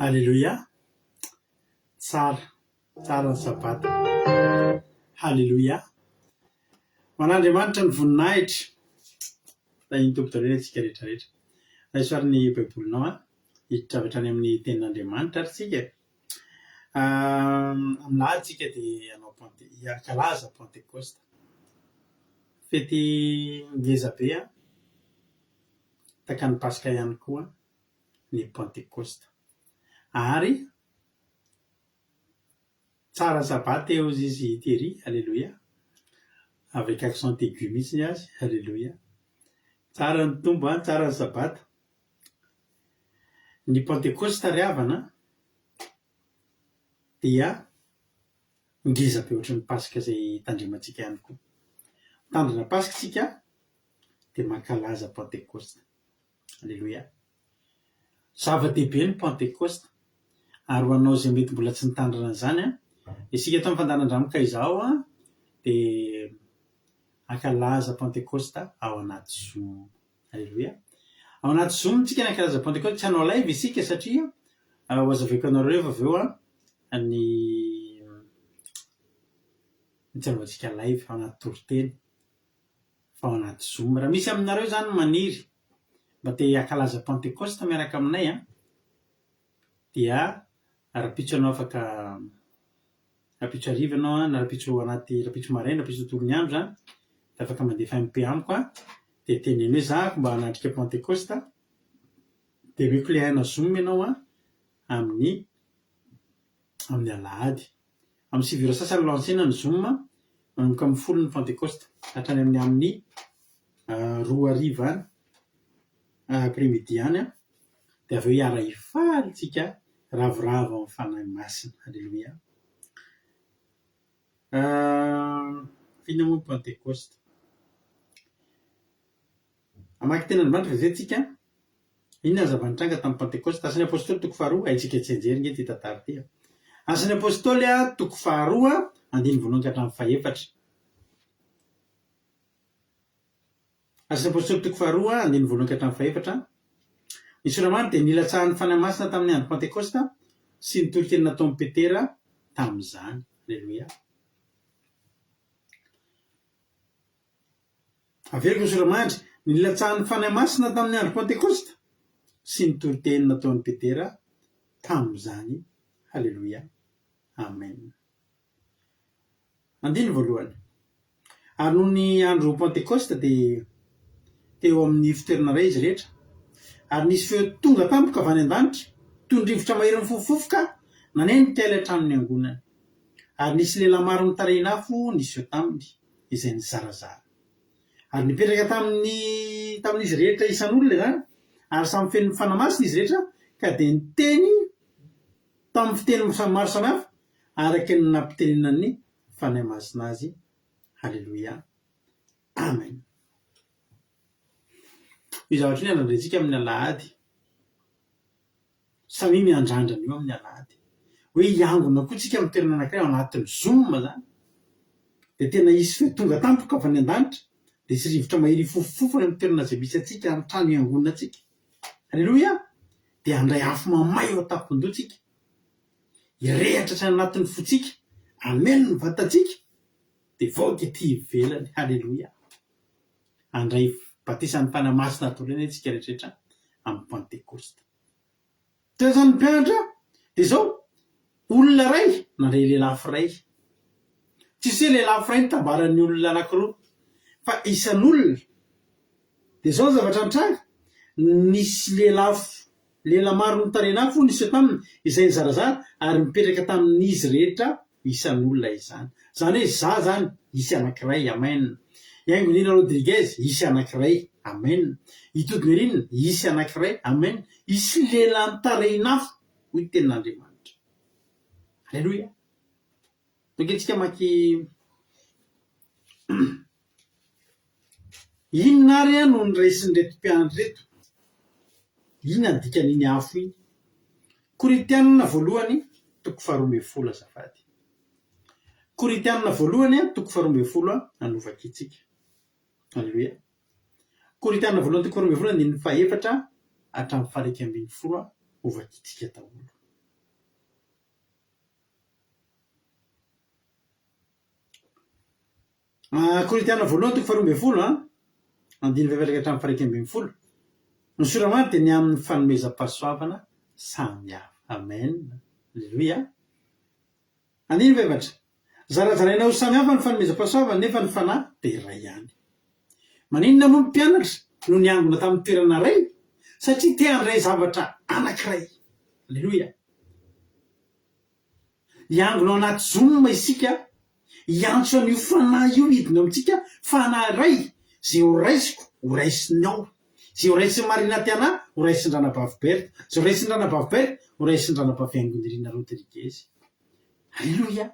Aleloia! Tsara, tsara ny Sabata. Haleloia! Ho an'Andriamanitra ny voninahitra. Tahin'ny Tompo daholo isika rehetra rehetra. Raiso ary ny Baibolinao an. Hiditra avy hatrany amin'ny Tenin'Andriamanitra ary tsika e. Amin'ny lahady tsika dia hanao Pente, hankalaza Pentekosta. Fety ngeza be an, tahaka ny Paska ihany koa ny Pentekosta. Ary tsara sabata eo hozy izy Thierry, aleloia, avec accent aigu mihitsy ny azy, aleloia. Tsara ny Tompo an, tsara ny sabata. Ny Pentekosta ry havana dia ngeza be ohatran'ny Paska izay tandremantsika ihany koa. Mitandrina Paska isika dia mankalaza Pentekosta. Aleloia. Zava-dehibe ny Pantekosta, ary ho anao izay mety mbola tsy nitandrina an'izany an, isika eto amin'ny fandaharan-dRamoka izao an, dia hankalaza Pantekosta ao anaty Zoom. Aleloia. Ao anaty Zoom tsika ny hankalaza Pantekosta, tsy hanao live isika satria ho hazavaiko anareo rehefa avy eo an, ny ny tsy hanaovantsika live ao anaty toriteny. fa ao anaty zoom. Raha misy aminareo izany maniry mba te hankalaza Pantekosta miaraka aminay an, dia rahampitso ianao afaka, rahampitso hariva ianao an, na rahampitso anaty, rahampitso maraina, rahampitso tontolon'ny andro izany, dia afaka mandefa MP amiko an, dia teneno hoe za mba hanatrika Pantekosta, dia omeko ilay aina zoom ianao an, amin'ny amin'ny alahady. Amin'ny sivy ora sasany lancer-na ny Zoom, manomboka amin'ny folo ny Pantekosta, hatrany amin'ny amin'ny 2000 any, après midi any, dia avy eo hiara-hifaly tsika, ravoravo amin'ny Fanahy Masina. Aleloia. Inona moa ny Pantekosta? Hamaky tenin'Andriamanitra ve tsika? Inona ny zava-nitranga tamin'ny Pantekosta? Asan'ny Apostoly toko faharoa, haintsika tsianjery ange ity tantara ity a. Asan'ny Apostoly toko faharoa, andininy voalohany ka hatramin'ny fahefatra. Asan'ny Apostoly toko faharoa, andininy voalohany ka hatramin'ny fahefatra. Ny Sora-marina dia nilatsahan'ny Fanahy Masina tamin'ny andro Pantekosta sy ny toriteny nataon'i Petera tamin'izany. Aleloia. Averiko ny sora-mandry, ny nilatsahan'ny Fanahy Masina tamin'ny andro Pantekosta sy ny toriteny nataon'i Petera tamin'izany. Haleloia. Amen. Andininy voalohany. Ary nony andro Pantekosta dia teo amin'ny fitoerana iray izy rehetra, ary nisy feo tonga tampoka avy any an-danitra, toy ny rivotra mahery mifofofofoka, nanenika ilay trano niangonany. Ary nisy lehilahy maro nitarehin'afo niseho taminy, izay nizarazara. Ary nipetraka tamin'ny tamin'izy rehetra isan'olona izany, ary samy feno ny Fanahy Masina izy rehetra, ka dia niteny tamin'ny fiteny maro samihafa, araka ny nampitenenan'ny Fanahy Masina azy. Haleloia. Amen. Io zavatra io ny andrandraintsika amin'ny alahady. Samia miandrandra an'io amin'ny alahady. Hoe hiangona koa tsika amin'ny toerana anankiray ao anatin'ny zoom zany. Dia tena hisy feo tonga tampoka avy any an-danitra, dia hisy rivotra mahery hifofofofo any amin'ny toerana izay misy antsika, amin'ny trano iangonantsika. Aleloia! Dia handray afo mamay eo an-tampon-doha tsika. Hirehatra hatrany anatin'ny fontsika. Amen ny vatantsika. Dia hivoaka ety ivelany. Haleloia! Handray batisan'ny Fanahy Masina daholo anie tsika rehetrarehetra amin'ny Pantekosta. Teo izany ny mpianatra dia izao, olona iray nandray lelafo iray. Tsisy hoe lelafo iray nitambaran'ny olona anankiroa fa isan'olona. Dia izao ny zavatra nitranga, nisy lelafo, lela maro nitarehin'afo niseho taminy izay nizarazara ary nipetraka tamin'izy rehetra isan'olona izany. Izany hoe izaho izany hisy anankiray, amen. I Haingonirina Rodriguez, hisy anankiray, amen. I Tody Nirina, hisy anankiray, amen. Hisy lehilahy mitarehin'afo, hoy ny tenin'Andriamanitra. Aleloia. Tonga isika mamaky Inona ary no noraisin'ireto mpianatra ireto? Inona ny dikan'iny afo iny? Korintianina voalohany toko faharoa ambin'ny folo azafady. Korintianina voalohany toko faharoa ambin'ny folo no vakintsika. Aleloia. Korintianina voalohany toko faharoa ambin'ny folo andininy fahefatra hatramin'ny faha-iraika ambin'ny folo ho vakintsika daholo. Korintiana voalohany toko faharoa ambin'ny folo an, andininy fahefatra ka hatramin'ny faha-iraika ambin'ny folo. Ny sora-maro dia ny amin'ny fanomezam-pahasoavana samihafa. Amen. Aleloia. Andininy fahefatra. Zarazaraina ho samihafa ny fanomezam-pahasoavana nefa ny Fanahy dia iray ihany. Maninona moa ny mpianatra no niangona tamin'ny toerana iray? Satria te handray zavatra anankiray. Aleloia. Hiangona ao anaty Zoom isika, hiantso an'io Fanahy io hidina eo amintsika, Fanahy iray, izay ho raisiko, ho raisinao. Izay ho raisin'i Marina Tiana, ho raisin-dRanabavy Berthe. Izay ho raisin-dRanabavy Berthe, ho raisin-dRanabavy Haingonirina Rodriguez. Aleloia!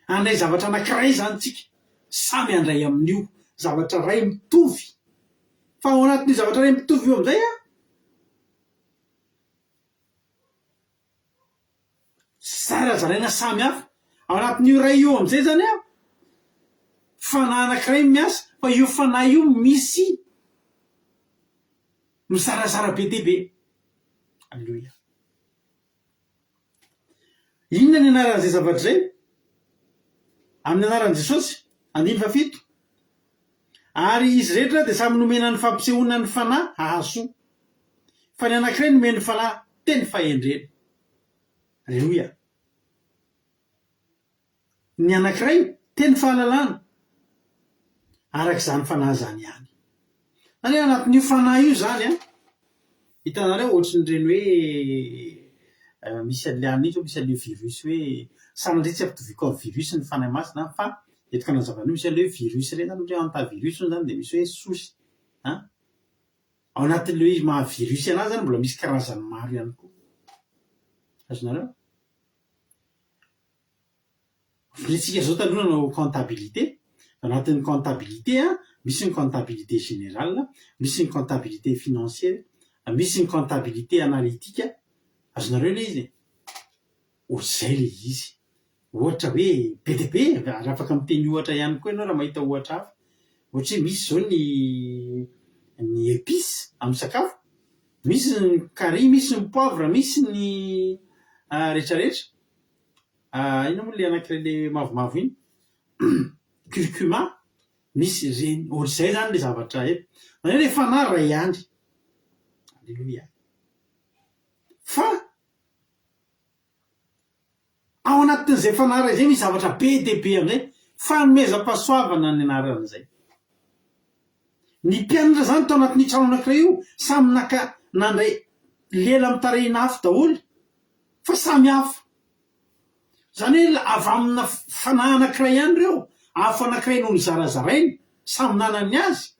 Handray zavatra anankiray izany tsika, samy handray amin'io zavatra iray mitovy. Fa ao anatin'io zavatra iray mitovy io amin'izay an, Zarazaraina samy hafa. Ao anatin'io iray io amin'izay izany an, fanahy anankiray no miasa, fa io fanahy io misy mizarazara be dia be. Aleloia. Inona ny anaran'izay zavatra izay? Amin'ny anaran'i Jesosy, andininy fahafito. Ary izy rehetra dia samy nomena ny fampisehoana ny Fanahy hahasoa. Fa ny anankiray nomen'ny Fanahy teny fahendrena. Aleloia. Ny anankiray teny fahalalana. Araka izany Fanahy izany ihany. Izany hoe anatin'io Fanahy io izany an, hitanareo ohatran'ireny hoe misy an'ilay anona iny zao misy an'ilay virus hoe, sanatria tsy ampitoviako amin'ny virus ny Fanahy Masina an, fa entiko hanazava an'io misy an'ilay hoe virus ireny zany ohatra hoe hantavirus hono zany dia misy hoe souche an, ao anatin'ilay hoe maha virus anazy zany mbola misy karazany maro ihany koa. Azonareo? Isika zao taloha nanao comptabilité, anatin'ny comptabilité an, misy ny comptabilité générale, misy ny comptabilité financière, misy ny comptabilité analytique, azonareo ilay izy e? Ohatr'izay ilay izy. Ohatra hoe be dia be e, ary afaka miteny ohatra ihany koa ianao raha mahita ohatra hafa. Ohatra hoe misy izao ny ny épices amin'ny sakafo, misy ny carry, misy ny poivre, misy ny rehetrarehetra. Inona moa ilay anankiray ilay mavomavo iny? Curcuma. Misy ireny. Ohatr'izay izany ilay zavatra eto. Izany hoe ilay fanahy iray ihany. Aleloia. Fa ao anatin'izay fanahy iray izay misy zavatra be dia be amin'izay. Fanomezam-pahasoavana ny anaran'izay. Ny mpianatra izany tao anatin'io trano anankiray io, samy naka nandray lela mitarehin'afo daholo, fa samy hafa. Izany hoe avy amina fanahy anankiray ihany ireo, afo anankiray no nozarazarainy, samy nanana ny azy.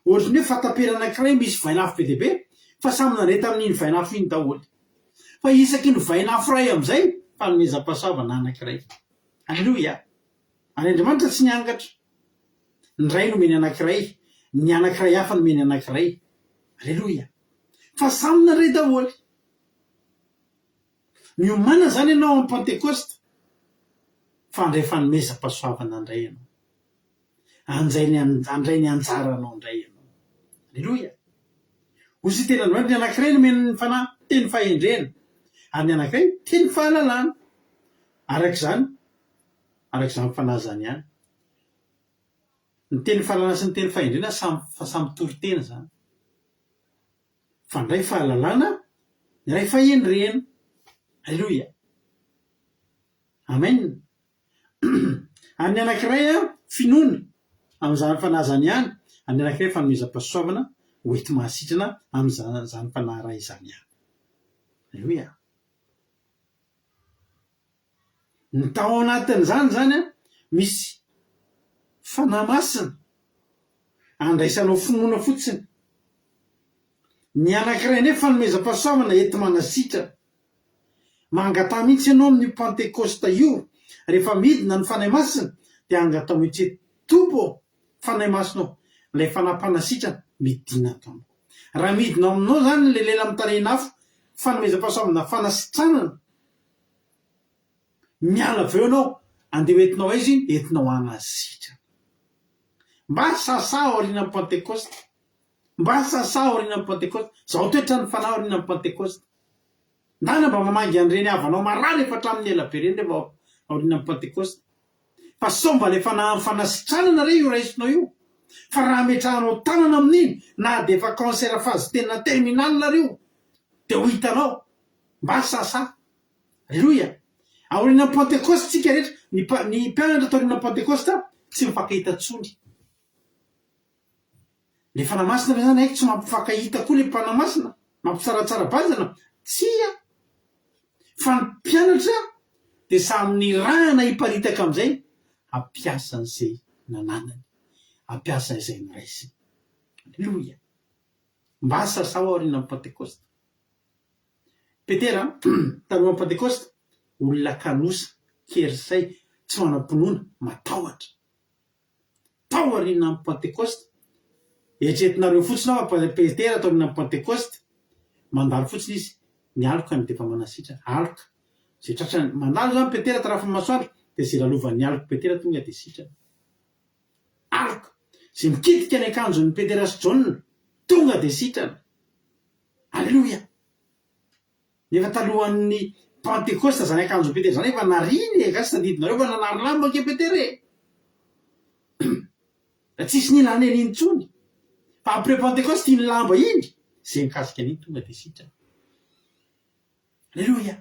Ohatry ny hoe fatapera anankiray misy vainafo be dia be, fa samy nandray tamin'iny vainafo iny daholo. Fa isaky ny vainafo iray amin'izay, fanomezam-pahasoavana anankiray. Aleloia! Ary Andriamanitra tsy niangatra. Ny Ray nomeny anankiray, ny anankiray hafa nomeny anankiray. Aleloia! Fa samy nandray daholo. Miomàna izany ianao amin'ny Pantekosta fa handray fanomezam-pahasoavana indray ianao. Handray ny handray ny anjaranao indray ianao. Aleloia! Hoy sy teny Andriamanitra, ny anankiray nomen'ny Fanahy teny fahendrena, ary ny anankiray teny fahalalana. Araka izany, araka izany Fanahy izany ihany. Ny teny fahalalana sy ny teny fahendrena samy samy toriteny izany. Fa ndray fahalalana, ny iray fahendrena. Aleloia. Amen. Ary ny anankiray finoana amin'izany fanahy izany ihany, ary ny anankiray fanomezam-pahasoavana ho enti-mahasitrana amin'izany fanahy iray izany ihany. Aleloia. Ny tao anatin'izany izany misy Fanahy Masina andraisanao finoana fotsiny. Ny anankiray indray fanomezam-pahasoavana enti-manasitrana. Mangataha mihitsy ianao amin'io Pantekosta io, rehefa midina ny Fanahy Masina dia angataho mihitsy hoe, Tompo ô, Fanahy Masina ô, ilay Fanahy mpanasitrana, midina ato amiko. Raha midina ao aminao izany ilay lela mitarehin'afo, fanomezam-pahasoavana fanasitranana, Miala avy eo ianao, andeha ho entinao aiza iny? Entinao hanasitrana. Mba sasa aorianan'ny Pantekosta. Mba sasa aorianan'ny Pantekosta. Zao toetran'ny fanahy aorianan'ny Pantekosta. Ndana mba mamangy an'ireny havanao marary efa hatramin'ny ela be ireny rehefa aorianan'ny Pantekosta. Fa sao mba ilay fanahin'ny fanasitranana re io raisinao io. Fa raha ametrahanao tanana amin'iny, na dia efa cancer phase tena terminal ary io, dia ho hitanao. Mba sasa. Aleloia! Aorianan'ny Pantekosta isika rehetra, ny ny mpianatra taorianan'ny Pantekosta tsy mifankahita intsony. Ilay Fanahy Masina ve izany haiko tsy mampifankahita koa ilay Fanahy Masina? Mampitsaratsara bazana? Tsia! Fa ny mpianatra dia samy nirahana hiparitaka amin'izay hampiasa an'izay nananany, hampiasa izay noraisiny. Aleloia! Mba sasao aorianan'ny Pantekosta. Petera, talohan'ny Pantekosta, olona kanosa, kerisay, tsy manam-pinoana, matahotra. Tao aorianan'ny Pantekosta, eritreretinareo fotsiny aho fa Petera tao aorianan'ny Pantekosta, mandalo fotsiny izy, ny aloka no dia efa manasitrana, aloka, izay tratrany, mandalo izany Petera tarafin'ny masoandro, dia izay lalovan'ny alok'i Petera tonga dia sitrana. Aloka, izay mikitika ny akanjon'i Petera sy Jaona, tonga dia sitrana. Aleloia! Nefa talohan'ny Pantekosta izany akanjon'i Petera izany efa nariany e, angaha tsy tadidinareo fa nanary lamba ange Petera e! Tsisy nilana an'iny intsony. Fa après Pantekosta iny lamba iny, izay nikasika an'iny tonga dia sitrana. Aleloia!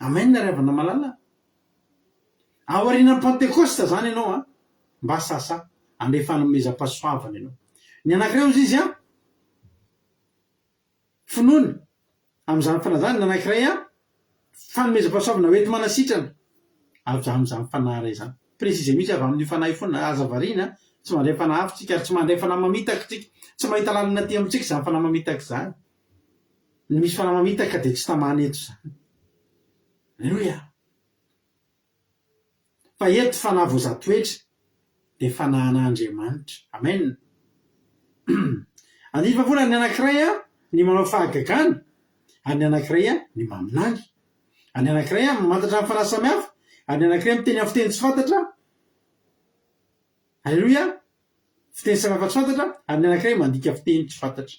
Amen ry havana malala a! Aorianan'ny Pantekosta zany ianao an, mba sasa, handray fanomezam-pahasoavana ianao. Ny anankiray hozy izy an, finoana, amin'izany fanahy izany, ny anankiray an, fanomezam-pahasoavana ho enti-manasitrana, avy amin'izany fanahy iray izany. Préciser mihitsy avy amin'io fanahy io foana, aza variana an, tsy mandray fanahy hafa tsika ary tsy mandray fanahy mamitaka tsika, tsy mahita lalana aty amintsika izany fanahy mamitaka izany. Ny misy fanahy mamitaka dia tsy tamana eto izany. Aleloia! Fa eto fanahy voazatoetra dia fanahin'Andriamanitra. Amen! Andininy fahafolo, Ny anankiray ny manao fahagagana, ary ny anankiray ny maminany. Ary ny anankiray mamantatra ny fanahy samihafa, ary ny anankiray miteny amin'ny fiteny tsy fantatra. Aleloia! Fiteny samihafa tsy fantatra, ary ny anankiray mandika fiteny tsy fantatra.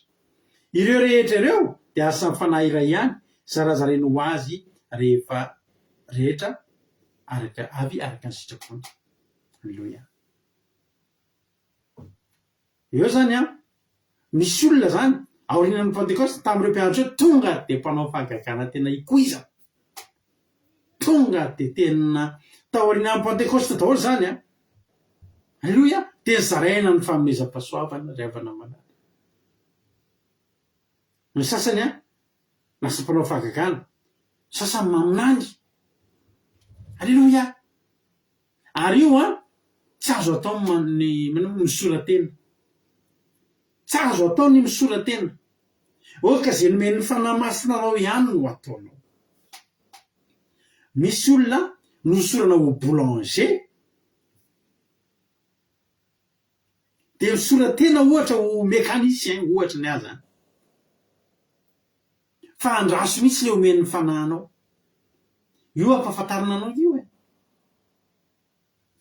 Ireo rehetra ireo dia asan'ny Fanahy iray ihany, zarazarainy ho azy rehefa rehetra. Araka avy araka ny sitrapony. Aleloia. Eo izany an, misy olona izany aorianan'ny Pantekosta tamin'ireo mpianatra ireo tonga dia mpanao fahagagana tena ikoizana. Tonga dia tena taorianan'ny Pantekosta daholo izany an. Aleloia, dia nozaraina ny fanomezam-pahasoavana ry havana malala. Ny sasany an, lasa mpanao fahagagana, ny sasany maminany. Aleloia. Ary io an, tsy azo atao ny misora-tena. Tsy azo atao ny misora-tena. Ok izay nomen'ny Fanahy Masina anao ihany no ataonao. Misy olona nosorana ho boulanger, dia misora-tena ohatra ho mécanicien ohatra ny ahy zany. Fa andraso mihitsy le omen'ny Fanahy anao. Io ampahafantarina anao io e.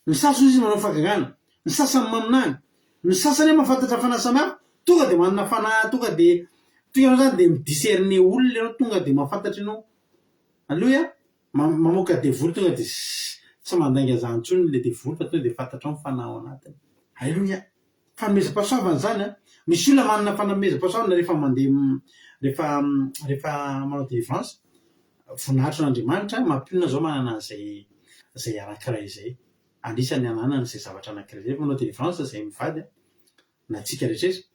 Ny sasany izy manao fahagagana, ny sasany maminany, ny sasany mahafantatra fanahy samihafa, tonga dia manana fanahy tonga dia toy ianao zany dia mi-discerner olona ianao tonga dia mahafantatra ianao. Aleloia! Mamoaka devoly tonga dia tsy mandainga zany intsony le devoly fa tonga dia fantatrao ny fanahy ao anatiny. Aleloia! Fanomezam-pahasoavana izany an! Misy olona manana fanomezam-pahasoavana rehefa mandeha rehefa rehefa manao délivrance, voninahitry an'Andriamanitra, mampionona zao manana an'izay izay anankiray izay. Anisany ananany izay zavatra anankiray izay. Rehefa manao délivrance izay mivady an, na tsika rehetra rehetra,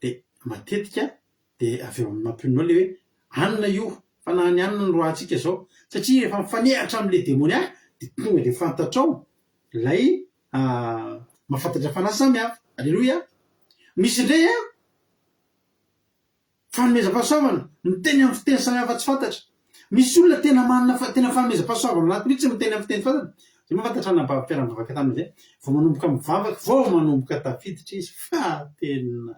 dia matetika dia avy eo amin'ny mampionona ao ilay hoe anona io, fa na ny anona no roahantsika izao, satria rehefa mifanehatra amin'ilay demoniaka dia tonga dia fantatrao ilay mahafantatra fanahy samihafa. Aleloia! Misy indray an, fanomezam-pahasoavana, miteny amin'ny fiteny samihafa tsy fantatra. Misy olona tena manana tena fanomezam-pahasoavana anaty mihitsy miteny amin'ny fiteny fantatra. Zay mahafantatra anabavy mpiara-mivavaka taminy izay, vao manomboka mivavaka, vao manomboka tafiditra izy fa tena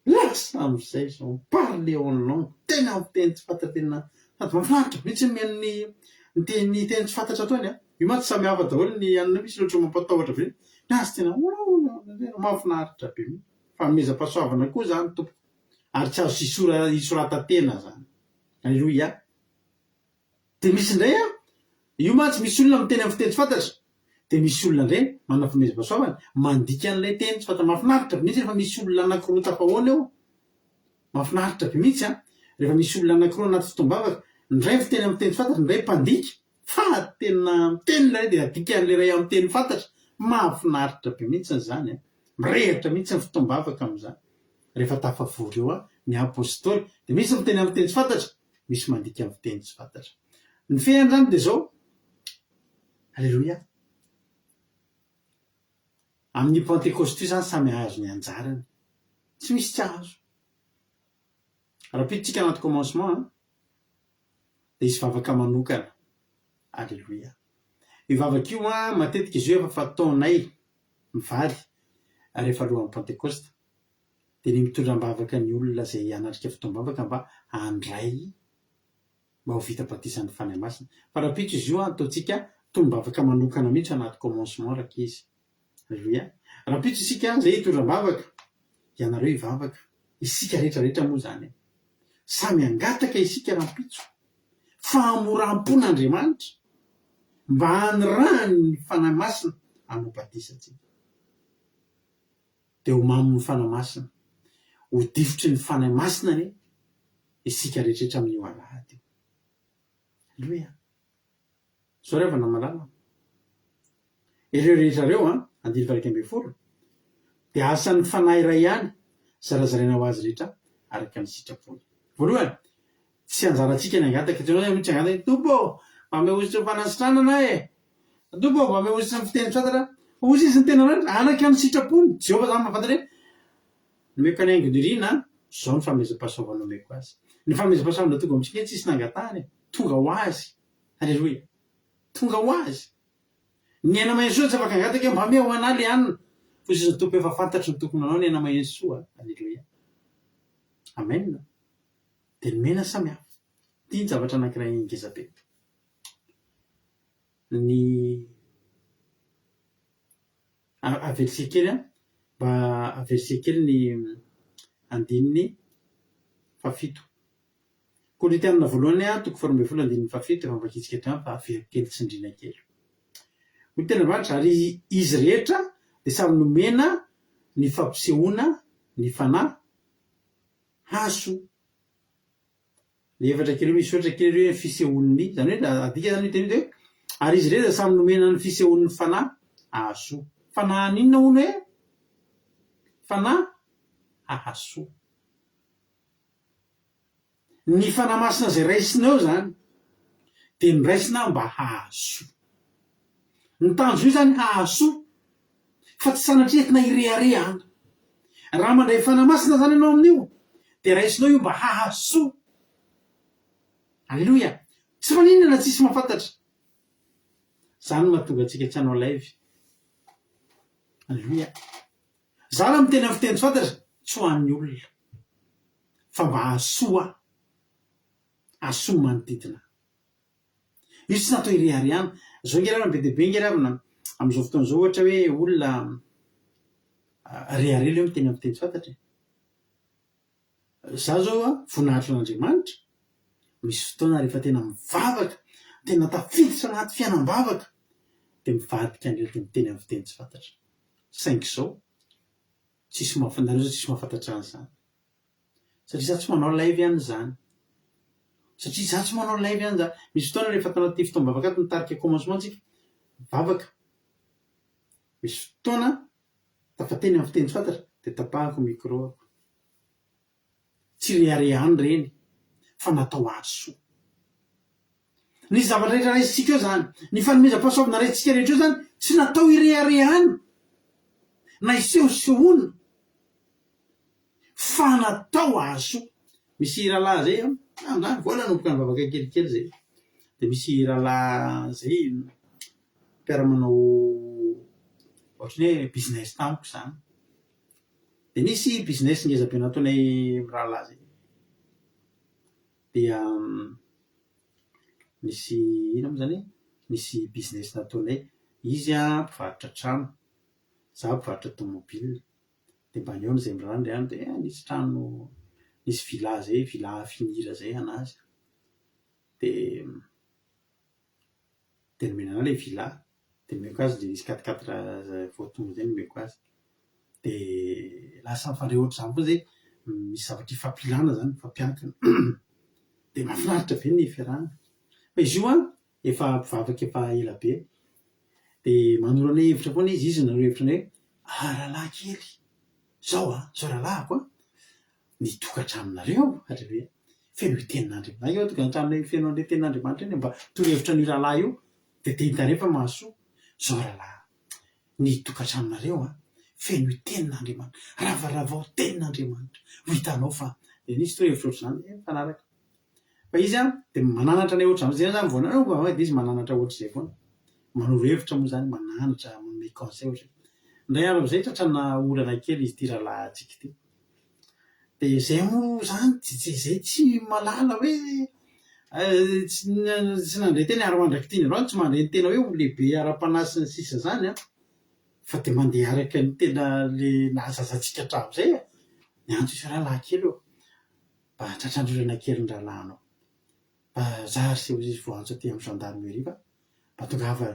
Lasa amin'izay izao mi-parler en langue, tena miteny tsy fantatra tena sady mahafinaritra be mihitsy ny mihaino ny ny teny tsy fantatra ataony an! Io mantsy samy hafa daholo ny anona misy ilay ohatran'ny mampatahotra be, ny azy tena tena mahafinaritra be mihitsy. Fanomezam-pahasoavana koa izany tompoko ary tsy azo isora- isoratan-tena izany. Alléluia! Dia misy indray an, io mantsy misy olona miteny amin'ny fiteny tsy fantatra, dia misy olona indray manana fanomezam-pahasoavana, mandika an'ilay teny tsy fantatra. Mahafinaritra be mihitsy rehefa misy olona anankiroa tafahoana eo, mahafinaritra be mihitsy an, rehefa misy olona anankiroa anaty fotoam-bavaka, ny iray miteny amin'ny teny tsy fantatra, ny iray mpandika, fa tena miteny ilay iray dia adikan'ilay iray amin'ny teny fantatra, mahafinaritra be mihitsy izany an, mirehitra mihitsy ny fotoam-bavaka amin'izany, rehefa tafavory eo ny apostoly, dia misy miteny amin'ny teny tsy fantatra, misy mandika amin'ny fiteny tsy fantatra. Ny fehiny izany dia izao, Aleloia! Amin'io Pantekosta io izany samy hahazo ny anjarany. Tsy misy tsy hahazo. Rahampitso tsika anaty commencement an, dia hisy vavaka manokana. Aleloia! Io vavaka io an, matetika izy io efa fataonay mivady rehefa alohan'ny Pantekosta. dia ny mitondra am-bavaka ny olona izay hanatrika fotoam-bavaka mba handray mba ho vita batisan'ny Fanahy Masina. Fa rahampitso izy io an, ataontsika tonom-bavaka manokana mihitsy anaty commencement rankizy. Alléluia. Rahampitso isika izay hitondra am-bavaka, ianareo hivavaka, isika rehetra rehetra moa izany e. Samy hangataka isika rahampitso fahamoram-pon'Andriamanitra mba hanirahany ny Fanahy Masina hanao batisa antsika. Dia ho mamon'ny Fanahy Masina, ho difotry ny Fanahy Masina anie isika rehetrarehetra amin'io alahady io. Aleloia! Izao ry havana malala, ireo rehetra ireo an, andininy faha 11, dia asan'ny Fanahy iray ihany, zarazaraina ho azy rehetra araka ny sitrapony. Voalohany, Tsy anjarantsika ny hangataka. Tsy hoe tsy hangataka hoe, Tompo ô, mba omeo hosotry ny fanasitranana aho e! Tompo ô, mba omeo hosotry ny fiteny tsy fantatra aho. Fa hozy izy ny tenan'Andriamanitra, araka ny sitrapony. Jehovah izany mahafantatra hoe, nomeko an'i Haingo Nirina, izao ny fanomezam-pahasoavana omeko azy. Ny fanomezam-pahasoavana tonga amintsika anie tsisy nangatahana e! Tonga ho azy. Aleloia! Tonga ho azy. Ny aina maheno soa tsy afaka hangataka hoe, mba omeo an'ahy le hanina. Fa hozy izy ny Tompo efa fantatry ny tokony hanao ny aina maheno soa. Aleloia! Amen. Dia ny mena samy hafa. Ity ny zavatra anankiray ngeza be. Ny averitsika kely an, mba averitsika kely ny andininy fahafito. Korintianina voalohany toko faharoa ambin'ny folo andininy fahafito efa novakintsika hatrany fa averiko kely tsindriana kely. Hoy ny tenin'Andriamanitra, ary izy rehetra dia samy nomena ny fampisehoana ny Fanahy hahasoa. Ilay efatra kely io misy soratra kely hoe fisehoan'ny, izany hoe adika izany io teny io dia hoe ary izy rehetra dia samy nomena ny fisehoan'ny Fanahy hahasoa. Fanahy haninona hono e? Fanahy hahasoa. Ny Fanahy Masina izay raisina eo izany dia noraisina mba hahasoa. Ny tanjona io izany hahasoa fa tsy sanatria entina hireharehana. Raha mandray Fanahy Masina izany ianao amin'io dia raisinao io mba hahasoa. Aleloia! Tsy maninona na tsisy mahafantatra. Izany no mahatonga antsika tsy hanao live. Aleloia! Za raha miteny amin'ny fiteny tsy fantatra, tsy ho an'ny olona, fa mba hahasoa ahy, hahasoa ny manodidina ahy. Io tsy natao hireharehana. Zao nge ravina be dia be nge ravina amin'izao fotoana izao ohatra hoe olona rehareha le hoe miteny amin'ny fiteny tsy fantatra e. Za zao a, voninahitr' Andriamanitra, misy fotoana rehefa tena mivavaka, tena tafiditra anaty fiainam-bavaka, dia mivadika indray dia miteny amin'ny fiteny tsy fantatra. Saingy izao, tsisy mahafa-, nareo zao tsisy mahafantatra an'izany. Satria za tsy manao live an'izany. Satria za tsy manao live an'izany. Misy fotoana rehefa tanaty fotoam-bavaka ato nitarika commencement tsika, mivavaka. Misy fotoana tafateny amin'ny fiteny tsy fantatra dia tapahako micro-ako. Tsy reharehany ireny fa natao hahasoa. Ny zavatra rehetra raisintsika eo izany, ny fanomezam-pahasoavana raisintsika rehetra eo izany, tsy natao hireharehana na hisehosehoana fa natao hahasoa. Misy rahalahy izay an, androany vao nanomboka nivavaka kelikely izay, dia misy rahalahy izay mpiara-manao ohatran'ny hoe business tamiko izany. Dia nisy business ngeza be nataonay mirahalahy zay. Dia nisy inona moa zany e? Nisy business nataonay, izy an mpivarotra trano, za mpivarotra tomobile. Dia mba nihaona izahay mirahalahy indray andro dia nisy trano, nisy villa zay, villa à finir zay an'azy. Dia Dia nomena anah ilay villa, dia nomeko azy ilay nisy quatre quatre vao tonga izay nomeko azy. Dia lasa nifandray ohatr'izany foana izay, misy zavatra ifampilana izany, mifampiankina. Dia mahafinaritra be ny fiarahana. Fa izy io an, efa mpivavaka efa ela be. Dia manoro anay hevitra foana izy, izy no nanoro hevitra anay hoe, ah rahalahy kely, izao an, izao rahalahiko an, ny tokantranonareo Aleloia! Feno io tenin'Andriamanitra. Io tokantranonay feno an'ilay tenin'Andriamanitra iny mba torohevitra an'io rahalahy io dia te hitanay fa mahasoa. Zao rahalahy, ny tokantranonareo an, feno io tenin'Andriamanitra. Ravaravao tenin'Andriamanitra. Ho hitanao fa dia nisy torohevitra ohatr'izany dia mifanaraka. Fa izy an, dia mananatra anay ohatr'izany. Zay zany vao nanomboka dia izy mananatra ohatr'izay foana. Manoro hevitra moa izany, mananatra, manome conseil ohatr'izay. Indray andro amin'izay tratrana olana kely izy ity rahalahintsika ity. Dia izay moa izany tsy izay tsy mahalala hoe tsy tsy nandray teny ary mandrak'ity ny androany tsy mandray ny tena hoe ho lehibe ara-panahy sy ny sisa izany an, fa dia mandeha araka ny tena le nahazaza antsika hatramin'izay e! Niantso izy hoe rahalahy kely ô, mba tratran'ny olana kely ny rahalahinao, mba za ry se hoy izy voaantso aty amin'ny gendarmerie fa mba tongava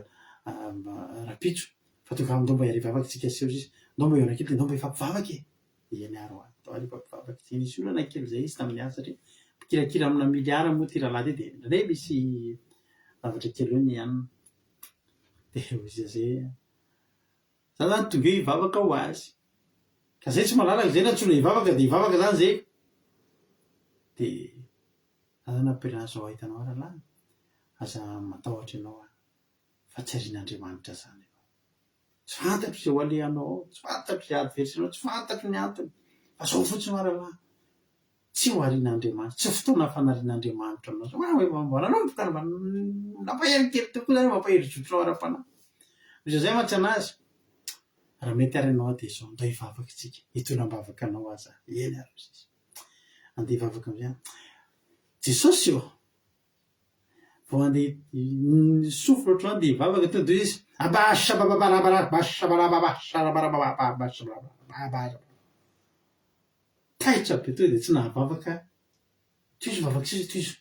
rahampitso fa tongava ndao mba hiara-hivavaka tsika sy hoy izy, ndao mba hihaona kely dia ndao mba hifampivavaka e! Eny ary hoa, atao ary hifampivavaka. Tsy nisy olana kely izay izy tamin'ny asa satria mpikirakira amina miliara moa ity rahalahy ity dia indraindray misy zavatra kely eo ny anona. Dia hoy izy izay, za zany tonga eo hivavaka ho azy. Ka zay tsy malalaka, zay nantsoina hivavaka dia hivavaka zany zay. Dia za zany nampianarina zao hitanao rahalahy, aza matahotra ianao an, fa tsy arian'Andriamanitra zany ianao. Tsy fantatro izay ho alehanao ao, tsy fantatro izay adversaire-nao, tsy fantatro ny antony, fa zao fotsiny hoa rahalahy, tsy ho arian'Andriamanitra, tsy fotoana fanarian'Andriamanitra anao zao, ah mba nanomboka mba nampahery kely teo koa zany, mampahery zotonao ara-panahy. Misy an'izay mantsy an'azy, raha mety ary ianao dia izao, ndao hivavaka isika, hitondra am-bavaka anao aho za, eny ary hoy izy. Andeha hivavaka amin'izay aho. Jesosy ô! Vao handeha nisofina ohatr'izany dia hivavaka tonga dia hoy izy, Abashabababarabashabarababarabashabarababa. Taitra be tonga dia tsy nahavavaka. Tohizo vavaka sisa, tohizo.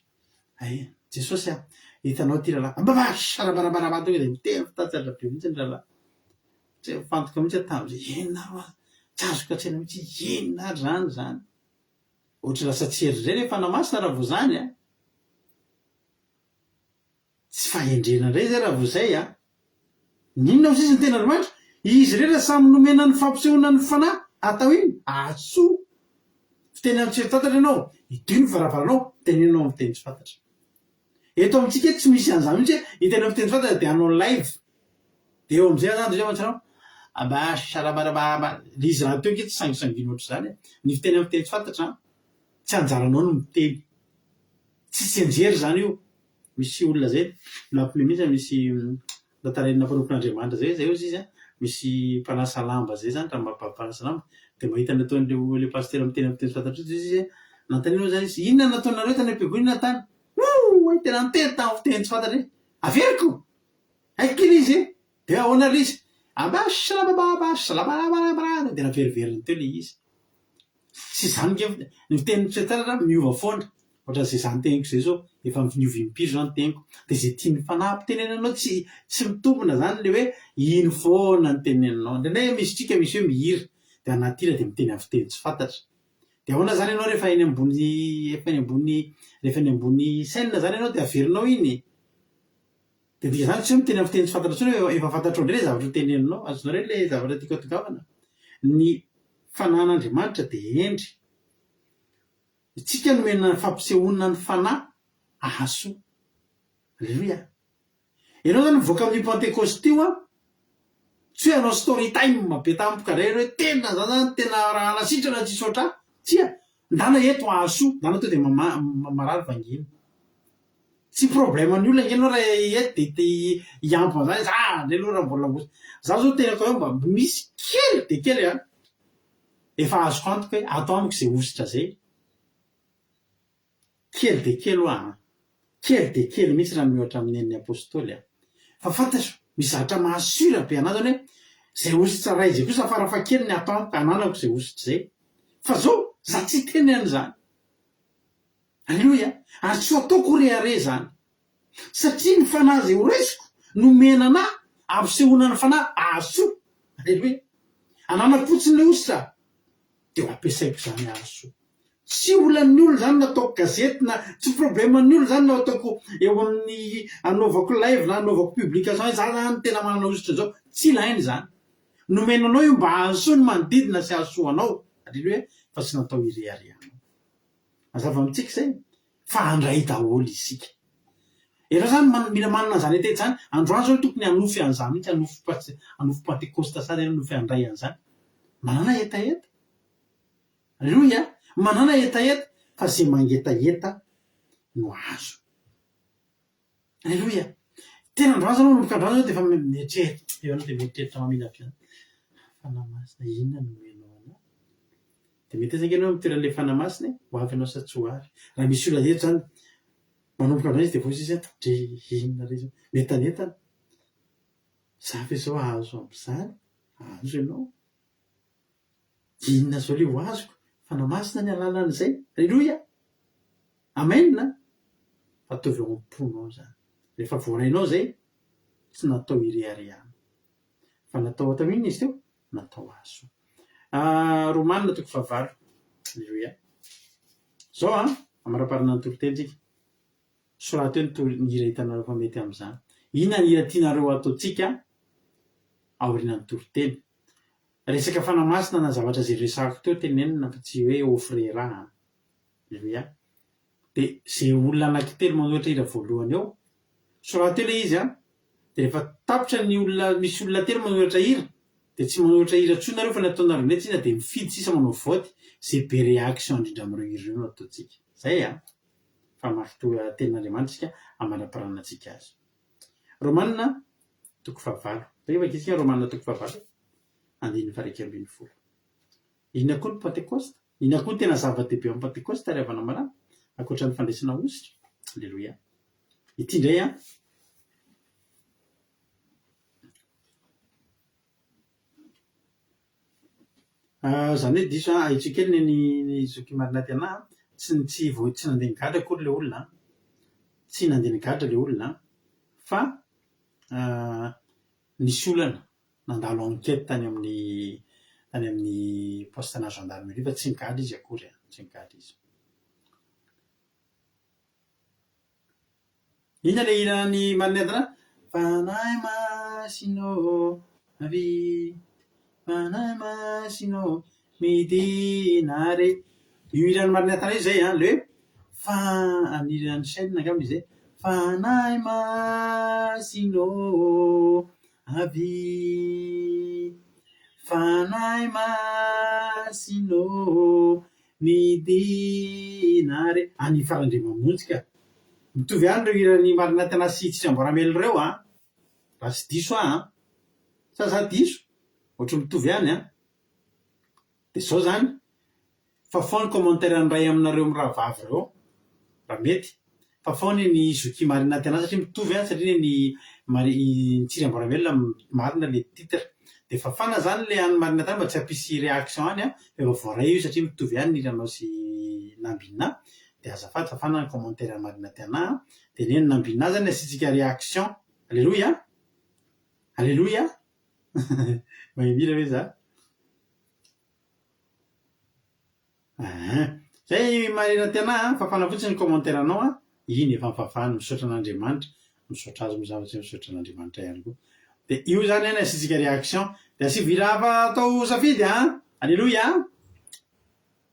Ay, Jesosy a, hitanao ity rahalahy. Ambaba, sharabarabaraba, tonga dia miteny fitantatra be mihitsy ny rahalahy. Tsy mifantoka mihitsy aho tamin'izay. Inona ary hoa? Tsy azoko an-tsaina mihitsy inona ary izany izany. Ohatry lasa tsy hery indray ilay Fanahy Masina raha vao izany an. Tsy fahendrena indray izay raha vao izay an! N'inona hoy sisa ny tenin'Andriamanitra? Izy irery samy nomena ny fampisehoana ny Fanahy atao inona? Ahasoa. Fiteny amin'ny tsy fantatra ianao, hidio ny varavaranao, teneno amin'ny teny tsy fantatra. Eto amintsika eto tsy misy an'izany mihitsy hoe hiteny amin'ny teny tsy fantatra dia hanao live. Dia eo amin'izay zany dia mantsy anao, aba sharabarababa, ilay izy rahateo ange tsy sangisangiana ohatr'izany e. Ny fiteny amin'ny teny tsy fantatra an, tsy anjaranao no miteny. Tsy tsianjery izany io. Misy olona zay, nampiomehy mihitsy an, misy tantarain'ny mpanompon'Andriamanitra zay, zay hozy izy an, misy mpanasa lamba zay zany, ramabavy mpanasa lamba, dia mahita ny ataon'ilay ilay pasitera miteny amin'ny teny fantatr'io izy izy, nanontaniana moa zany izy, inona no nataonareo tany am-piangonana tany? Ouh! Tena niteny tamin'ny fiteny tsy fantatra izy, averiko! Haiko ilay izy e! Dia ahoana ilay izy? Abashabababa, shalabalabalabala, dia naveriveriny teo ilay izy. Tsy izany nge ny fitenin'ny mpiseho miova foana. Ohatran'izay izany teniko izay izao, efa niova impiry izao ny teniko. Dia izay tian'ny fanahy ampitenenanao tsy tsy mitombina izany ilay hoe iny foana no teneninao. Indraindray misy tsika misy hoe mihira, dia anaty hira dia miteny amin'ny fiteny tsy fantatra. Dia ahoana izany ianao rehefa eny ambony efa eny ambony rehefa eny ambony scène izany ianao dia averinao iny? Dia dikan'izany tsy hoe miteny amin'ny fiteny tsy fantatra intsony hoe efa fantatrao indray ilay zavatra ho teneninao. Azonareo ilay zavatra tiako hatongavana? Ny fanahin'Andriamanitra dia hendry. Isika nomena fampisehoana ny fanahy hahasoa. Aleloia. Ianao izany mivoaka amin'io Pantekosta io an, tsy hoe hanao story time be tampoka indray ianao hoe tena za zany tena raha hanasitrana tsisy ohatr'ahy. Tsia. Ndana eto hahasoa, ndana tonga dia marary vangina. Tsy problème ny olona ange ianao raha eto dia te hihambo an'izany za ndray aloha raha mbola za zao tena atao hoe mba misy kely dia kely an, efa azoko antoka hoe ato amiko izay hosotra izay, kely dia kely hoa an, kely dia kely mihitsy raha miohatra amin'ny an'ny apostoly an, fa fantatro misy zavatra maha sûr be anah zany hoe izay hosotra iray izay kosa farafahakeliny ato amiko ananako izay hosotra izay, fa zao za tsy hiteny an'izany. Aleloia! Ary tsy ho ataoko ho rehareha izany. Satria ny Fanahy izay ho raisiko, nomena anah, ampisehoana ny Fanahy hahasoa. Aleloia! Ananako fotsiny ilay hosotra, dia ho ampiasaiko izany hahasoa. Tsy olan'ny olona izany na ataoko gazety na tsy probleman'ny olona izany na ataoko eo amin'ny anaovako live na anaovako publication hoe za zany tena manana hosotra izao. Tsy ilaina izany. Nomena anao io mba hahasoa ny manodidina sy hahasoa anao. Aleloia! Fa tsy natao hireharehanao. Mazava amintsika izay fa handray daholo isika. Ianao izany mila manana an'izany hetaheta izany. Androany izao tokony hanofy an'izany mihitsy, hanofy hanofy Pantekosta sady ianao hanofy handray an'izany. Manana hetaheta. Aleloia! Manana hetaheta fa izay mangetaheta no azo. Aleloia! Tena androany izany manomboka androany izao dia efa mieritreritra, eo ianao dia mieritreritra maminavina. Fanahy Masina, inona no omenao anah? Dia mety aiza ange ianao amin'ny toeran'ilay Fanahy Masina e? Ho avy ianao sa tsy ho avy? Raha misy olona eto izany, manomboka androany izy dia voa izy hoe, dre, inona re izao? Mientanentana. Za ve izao hahazo amin'izany? Hahazo ianao. Inona izao ilay ho azoko? Fanahy Masina ny alalan'izay. Aleloia! Amen a! Fa ataovy ao am-ponao izany. Rehefa voarainao izay, tsy natao hireharehana. Fa natao hatao inona izy teo? Natao hahasoa. Romana toko fahavalo. Aleloia. Izao an, amaraparana ny toriteny tsika. Soraty eo ny tory, ny hira hitanareo fa mety amin'izany. Inona ny hira tianareo hataontsika aorianan'ny toriteny? Resaka fanahy masina na zavatra izay resahako teo tenenina fa tsy hoe offrira an. Aleloia. Dia izay olona anankitelo manoratra hira voalohany eo, soraty eo ilay izy an, dia rehefa tapitra ny olona, misy olona telo manoratra hira, dia tsy manoratra hira intsony nareo fa ny ataonareo indray tsinona dia mifidy sisa manao vote, izay be réaction indrindra amin'ireo hira ireo no ataontsika. Izay an. Fa mafy toa tenin'Andriamanitra isika amara-piranantsika azy. Romana toko fahavalo. Zay vakitsika Romana toko fahavalo andininy faha 11. Inona koa ny Pantekosta? Inona koa ny tena zava-dehibe amin'ny Pantekosta ry havana malala? Ankoatra ny fandraisana hosotra? Aleloia. Ity indray an. Izany hoe diso an, ahitsio kely ny an'i zoky Marinette anah an. Tsy tsy vao tsy nandeha nigadra akory ilay olona an! Tsy nandeha nigadra ilay olona an! Fa nisy olana nandalo enquête tany amin'ny tany amin'ny poste-na gendarmerie fa tsy nigadra izy akory an! Tsy nigadra izy. Inona ilay hiran'i Marinette? Fanahy Masina ô, avia, Fanahy Masina ô, midina re. Io hiran'i Marinette io izay an, ilay hoe fa ny hiran'i Shyn angamba izy izay, Fanahy Masina ô, avia, Fanahy Masina ô, Midina re any Farandriamamonjy ka. Mitovy ihany ireo hiran'i Marinatana sy Tsiambaramelo ireo an! Raha tsy diso aho an! Sa za diso? Ohatry mitovy ihany an! Dia izao izany, fafao ny commentaire ny iray aminareo mirahavavy ireo raha mety. Fafao ny an'i Zoky Marinatana satria mitovy an, satria ny an'i Mari- i Tsiry Amboaramelona marina le titre. Dia fafana zany le an'i Marinatana mba tsy hampisy réaction any an, fa efa voaray io satria mitovy ihany ny hiranao sy Nambinà. Dia azafady fafana ny commentaire an'i Marinatana an. Dia ny an'i Nambinà zany asiantsika réaction. Aleloia! Aleloia! Mahay mihira ve za? Aa. Zay Marina tena a, fafana fotsiny ny commentaire anao a, iny efa nifafany, misaotra an'Andriamanitra, misaotra azy moa za fa tsy hoe misaotra an'Andriamanitra ihany koa. Dia io zany an asiantsika réaction, dia asivo hira hafa atao safidy a! Aleloia!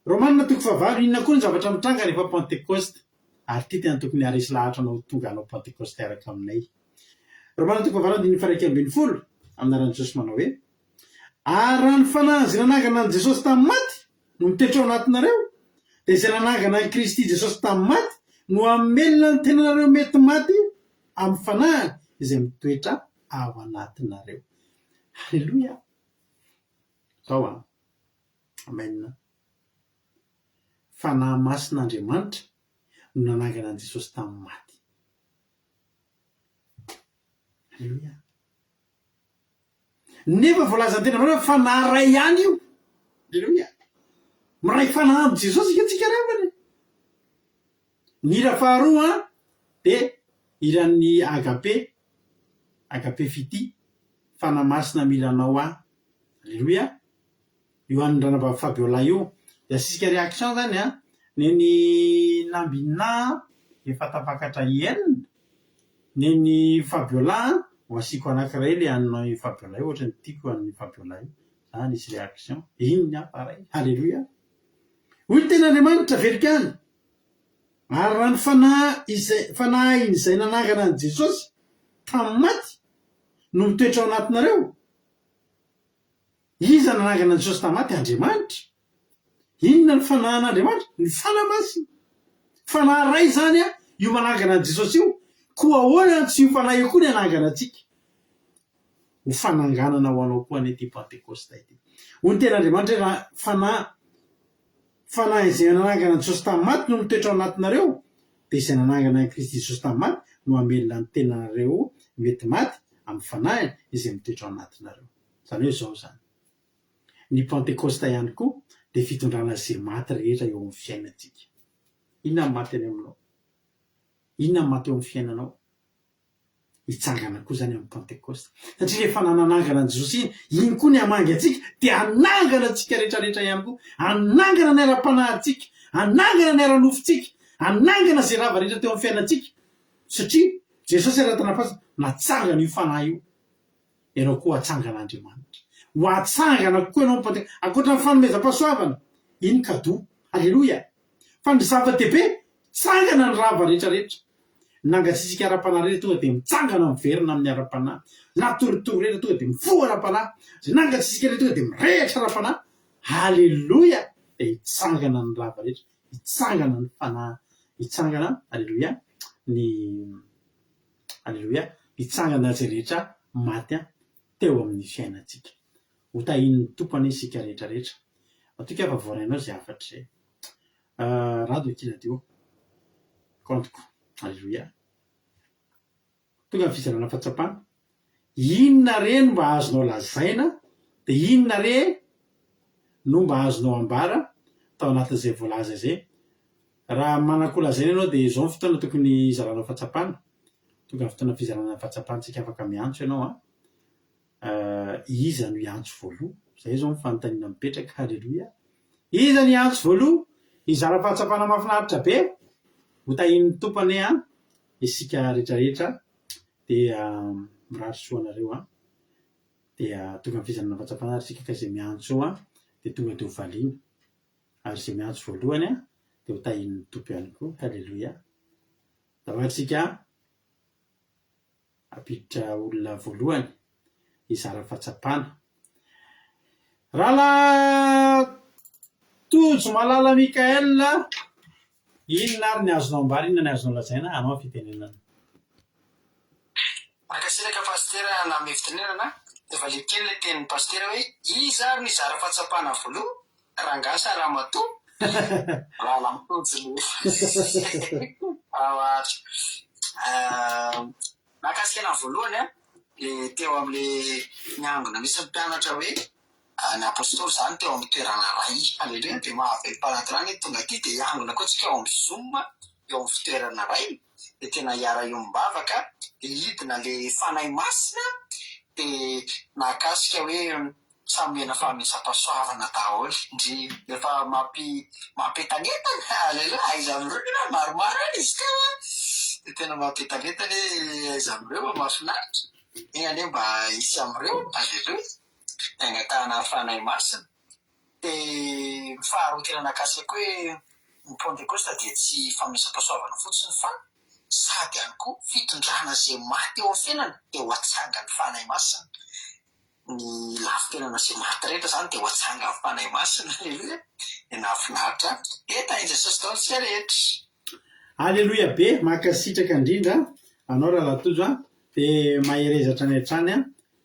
Romana toko fahavalo, inona koa ny zavatra mitranga rehefa Pentekosta? Ary ity tena tokony haharesy lahatra anao ho tonga hanao Pentekosta hiaraka aminay. Romana toko fahavalo andininy faha 11, amin'ny anaran'i Jesosy manao hoe, Ary raha ny Fanahy izay nanangana an'i Jesosy tamin'ny maty no mitoetra ao anatinareo, dia izay nanangana an'i Kristy Jesosy tamin'ny maty no hamelona ny tenanareo mety maty amin'ny Fanahiny izay mitoetra ao anatinareo. Haleloia! Zao an. Amen. Fanahy Masin'Andriamanitra no nanangana an'i Jesosy tamin'ny maty. Haleloia. Nefa voalazan'ny teny ambany hoe fanahy iray ihany io. Aleloia. Miray fanahy amin'i Jesosy isika tsika ry havana e. Ny hira faharoa dia hiran'ny Agape, Agape Fitia, Fanahy Masina mila anao aho. Aleloia. Io an'ny ranabavy Fabiola io. Dia asisika réaction zany an, nen'i Nambinina efa tafakatra enina, nen'i Fabiola ho asiako anakiray le an'i Fabiola io ohatran'ny tiako io an'i Fabiola io, za nisy réaction, iny ny ahy pareil, Alléluia. Hoy ny tenin'Andriamanitra averiko ihany, ary raha ny fanahy izay fanahin'izay nanangana an'i Jesosy tamin'ny maty no mitoetra ao anatinareo, Iza nanangana an'i Jesosy tamin'ny maty? Andriamanitra. Inona ny fanahin'Andriamanitra? Ny Fanahy Masina. Fanahy iray izany io manangana an'i Jesosy io. Koa ahoana no tsy io Fanahy io koa ny hanangana antsika? Ho fananganana ho anao koa anie ity Pantekosta ity. Hoy ny tenin'Andriamanitra hoe raha Fanahy Fanahy izay nanangana an'i Jesosy tamin'ny maty no mitoetra ao anatinareo, dia izay nanangana an'i Kristy Jesosy tamin'ny maty no hamelona ny tenanareo mety maty amin'ny Fanahiny izay mitoetra ao anatinareo. Izany hoe izao izany. Ny Pantekosta ihany koa dia fitondrana izay maty rehetra eo amin'ny fiainantsika. Inona ny maty any aminao? Inona ny maty eo amin'ny fiainanao? Hitsangana koa izany amin'ny Pantekosta. Satria rehefa nananangana an'i Jesosy iny, iny koa ny hamangy antsika, dia hanangana antsika rehetrarehetra ihany koa. Hanangana ny ara-panahintsika, hanangana ny ara-nofontsika, hanangana izay rava rehetra teo amin'ny fiainantsika. Satria Jesosy ara-tanam-pasana, natsangana io fanahy io. Ianao koa hatsangan'Andriamanitra. Ho hatsangana koa ianao amin'ny Pantekosta. Ankoatra ny fanomezam-pahasoavana, iny cadeau. Aleloia! Fa ny zava-dehibe, tsangana ny rava rehetrarehetra. Nangatsiatsiaka ara-panahy rehetra tonga dia mitsangana miverina amin'ny ara-panahy. Natoritory rehetra tonga dia mifoha ara-panahy. Izay nangatsiatsiaka rehetra tonga dia mirehitra ara-panahy. Aleloia! Dia hitsangana ny rava rehetra. Hitsangana ny fanahy. Hitsangana, aleloia, ny aleloia, hitsangana izay rehetra maty teo amin'ny fiainantsika. Ho tahian'ny Tompo anie isika rehetra rehetra. Matoky aho fa voarainao izay hafatra izay. Rado Akia Radio. Compte-ko. Aleloia. Tonga ny fizarana fahatsapana. Inona re no mba azonao lazaina dia inona re no mba azonao ambara tao anatin'izay voalaza izay? Raha manan-kolazaina ianao dia izao ny fotoana tokony hizaranao fahatsapana. Tonga ny fotoana fizarana ny fahatsapantsika afaka miantso ianao an. Iza no hiantso voaloha? Izay izao ny fanontaniana mipetraka. Haleloia. Iza no hiantso voaloha? Hizara fahatsapana mahafinaritra be. Ho tahian'ny Tompo anie an isika rehetra rehetra. Dia mirary soa anareo an. Dia tonga amin'ny fizarana fahatsapana ary isika ka izay miantso eo an dia tonga dia ho valiana. Ary izay miantso voalohany an dia ho tahian'ny Tompo ihany koa. Haleloia. Ndao ary isika hampiditra olona voalohany hizara fahatsapana. Rahalahy Tojo Malala Michael, inona ary ny azonao ambara, inona ny azonao lazaina, anao ny fitenenana. Mankasitraka Pasitera nanome fitenenana, dia valiako kely ilay tenin'i Pasitera hoe iza ary no hizara fahatsapana voaloha, rangahy sa ramatoa? Rahalahy Tojo no ary. Mahakasika anahy voalohany an, le teo amle niangona misy ny mpianatra hoe ny apostoly zany teo amin'ny toerana iray, aleloia, dia mahavelom-panantenana hoe tonga aty dia hiangona koa tsika ao amin'ny zoom eo amin'ny fitoerana iray, dia tena hiara-hiombom-bavaka, dia hidina le fanahy masina, dia nahakasika hoe Samy omena fanomezam-pahasoavana daholo ndry efa mampi mampientanentana aleloia aiza amin'ireo nefa maromaro any izy teo an! Dia tena mampientanentana hoe aiza amin'ireo mba mahafinaritra, enga anie mba hisy amin'ireo aleloia, dia angatahana ny Fanahy Masina. Dia ny faharoa tena nahakasika koa hoe ny Pentekosta dia tsy fanomezam-pahasoavana fotsiny fa sady ihany koa fitondrana izay maty eo amin'ny fiainana dia ho atsangan'ny Fanahy Masina. Ny lafim-piainana izay maty rehetra izany dia ho atsangan'ny Fanahy Masina. Aleloia! Dia nahafinaritra. Dia tahin'i Jesosy daholo isika rehetra. Aleloia be, mankasitraka indrindra anao Rahalahy Tojo a, dia mahereza hatrany hatrany a,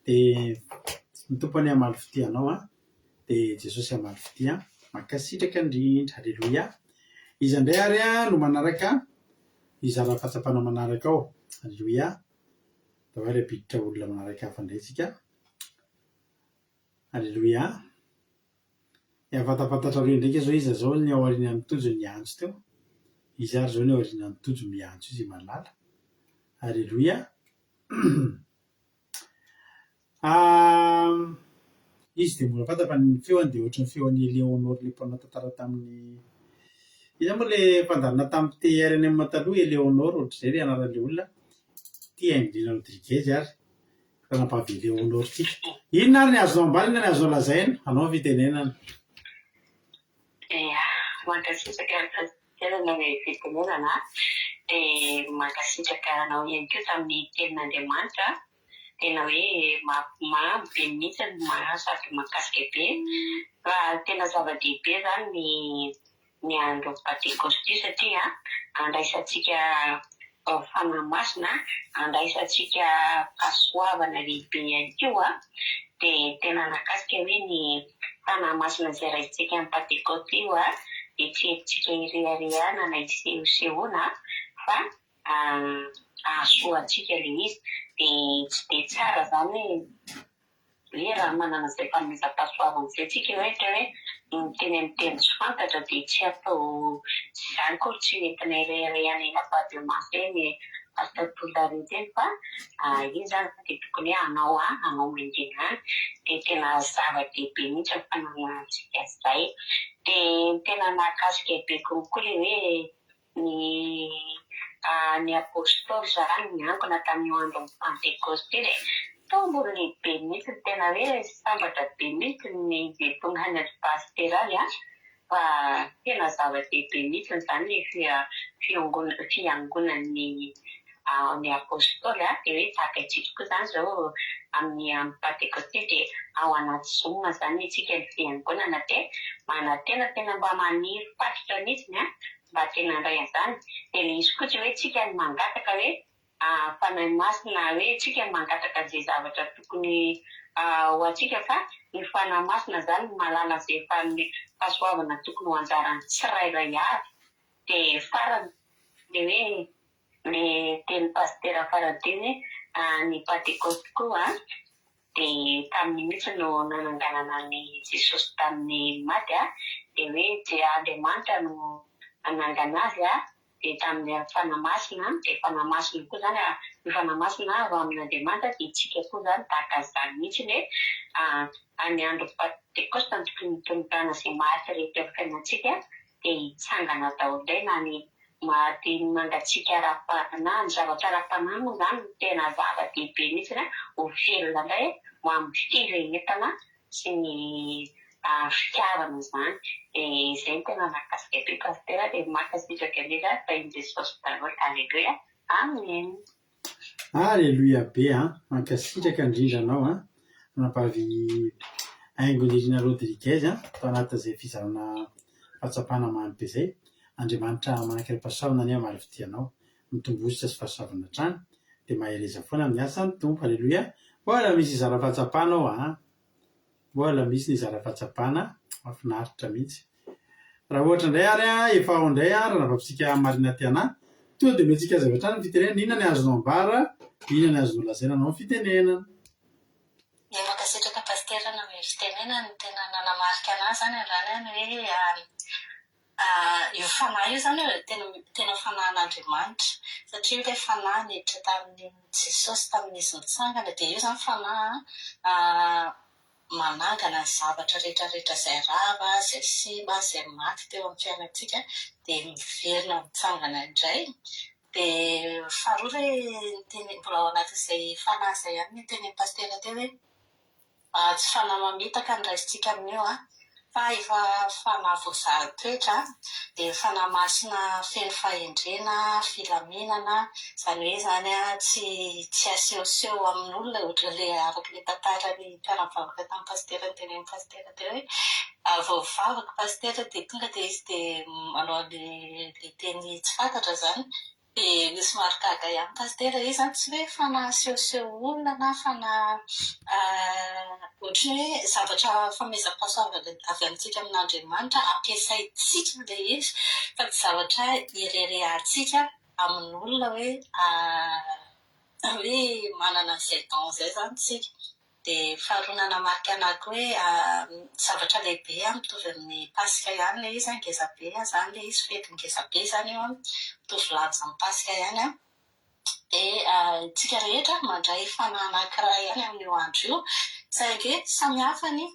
dia ny Tompo anie hamaly fitia anao a, dia Jesosy hamaly fitia, mankasitraka indrindra, aleloia. Iza indray ary no manaraka hizara fahatsapana manaraka ao, aleloia. Ndao ary hampiditra olona manaraka hafa indray isika. Aleloia. Dia fantapantatrareo ndraika zao iza zao ny ao aorianan'i Tojo niantso teo. Iza ary zao ny ao aorianan'i Tojo miantso izy malala. Aleloia. Izy dia mbola fantatra fa ny feony dia ohatran'ny feon'i Eléonore ilay mpanao tantara tamin'ny, iza moa ilay mpandalina tamin'ny TRNM taloha, Eléonore ohatr'izay ilay anaran'ilay olona, ity Hainirina Rodriguez ary ranabavy Eléonore ity. Inona ary ny azonao ambara, inona ny azonao lazaina, anao ny fitenenana. Ia, mankasitraka Pasitera nanome fitenenana, dia mankasitraka anao ihany koa tamin'ny tenin'Andriamanitra. Tena hoe mampimamy be mihitsy ny mahazo sady mahakasika be. Fa tena zava-dehibe izany ny ny andro Pantekosta io satria andraisantsika Fanahy Masina, andraisantsika fahasoavana lehibe ihany koa. Dia tena nahakasika hoe ny Fanahy Masina izay raisintsika amin'ny Pantekosta io dia tsy entintsika hireharehana na hisehosehoana fa hahasoa antsika ilay izy. Dia tsy dia tsara izany hoe hoe raha manana izay fanomezam-pahasoavana izay isika hoe ohatra hoe miteny amin'ny teny tsy fantatra dia tsy atao, tsy izany akory tsy hoentina hireharehana eny am-pahadimaso eny Pasteur Tolona eny fa iny izany dia tokony hoe hanao hanao mangina any. Dia tena zava-dehibe mihitsy ny fananantsika an'izay. Dia ny tena nahakasika be kokoa ilay hoe Ny ny Apôstôly izany niangona tamin'io andron'ny Pantekôsta io dia tombony lehibe mihitsy, tena hoe sambatra be mihitsy ny izay tonga any ry Pasitera any an, fa tena zava-dehibe mihitsy izany ny fiangonan'ny ny Apôstôly an, dia hoe tahaka antsika koa izany izao amin'ny amin'ny Pantekôsta io dia ao anaty Zoom izany isika ny fiangonana dia manantena tena mba maniry fatratra mihitsy an, mba tena handray an'izany, dia ilay izy koa tsy hoe tsika no mangataka hoe Fanahy Masina hoe tsika no mangataka an'izay zavatra tokony ho antsika fa ny Fanahy Masina izany no mahalala an'izay fahasoavana tokony ho anjaran'ny tsirairay avy, dia farany ilay hoe ilay tenin'i Pasitera farany teo hoe ny Pantekoty koa dia tamin'iny mihitsy no nananganana an'i Jesosy tamin'ny maty, dia hoe dia Andriamanitra no. Hanangana azy dia tamin'ny Fanahy Masina, dia Fanahy Masina koa izany, io Fanahy Masina avy amin'Andriamanitra dia isika koa izany tahaka an'izany mihitsy hoe any andro Pantekosta no tokony hitondrana izay maty rehetra eo amin'ny fiainantsika dia hitsangana daholo indray na ny maty mangatsiaka ara-panahy, ny zavatra ara-panahy moa izany no tena zava-dehibe mihitsy ho velona indray ho amin'ny firehetana sy ny fitiavana izany dia izay no tena nahakasika be Pasitera dia mankasitraka indrindra tahin'i Jesosy daholo Aleloia Amen. Aleloia be an! Mankasitraka indrindra anao an! Anabavy Haingo Nirina Rodriguez an! Tao anatin'izay fizarana fahatsapana mamy be izay. Andriamanitra manan-kerim-pahasoavana anie hamaly fitia anao. Mitombo hosotra sy fahasoavana hatrany. Dia mahereza foana amin'ny asan'ny Tompo. Aleloia! Mbola misy hizara fahatsapana ao an! Mbola misy ny hizara fahatsapana, mahafinaritra mihitsy. Raha ohatra indray ary an, efa ao indray an, ranabavitsika Marina Tiana, tonga dia omentsika azy avy hatrany ny fitenenana, inona ny azonao ambara, inona ny azonao lazaina anao ny fitenenana. Dia mankasitraka Pasitera nanome fitenenana, ny tena nanamarika anah zany androany an, ny hoe Io fanahy io izany tena tena fanahin'Andriamanitra satria ilay fanahy niditra tamin'i Jesosy tamin'izy nitsangana dia io izany fanahy manangana ny zavatra rehetra rehetra izay rava, izay simba, izay maty teo amin'ny fiainantsika dia miverina mitsangana indray. Dia faharoa ilay niteny mbola ao anatin'izay fanahy izay ihany ny tenin'i Pasitera teo hoe Tsy fanahy mamitaka no raisintsika amin'io an, fa efa fanahy voazara toetra, dia fanahy masina feno fahendrena, filaminana, izany hoe izany an, tsy tsy asehoseho amin'olona ohatran'ilay araka ilay tantaran'ny mpiara-mivavaka tamin'i Pasitera notenenin'i Pasitera teo hoe vao mivavaka Pasitera dia tonga dia izy dia manao an'ilay teny tsy fantatra izany, Dia somary gaga ihany Pasitera, io izany tsy hoe fanahy asehoseho olona na fanahy ohatran'ny hoe zavatra fanomezam-pahasoavana avy amintsika amin'Andriamanitra ampiasaintsika ilay izy fa tsy zavatra ireharehantsika amin'olona hoe hoe manana an'izay don izay izany isika. Dia faharoa nanamarika anah koa hoe zavatra lehibe mitovy amin'ny Paska ihany ilay izy an, ngeza be izany ilay izy, fety ngeza be izany io an, mitovy lanja amin'ny Paska ihany an. Dia isika rehetra mandray fanahy anankiray ihany amin'io andro io, saingy samy hafa ny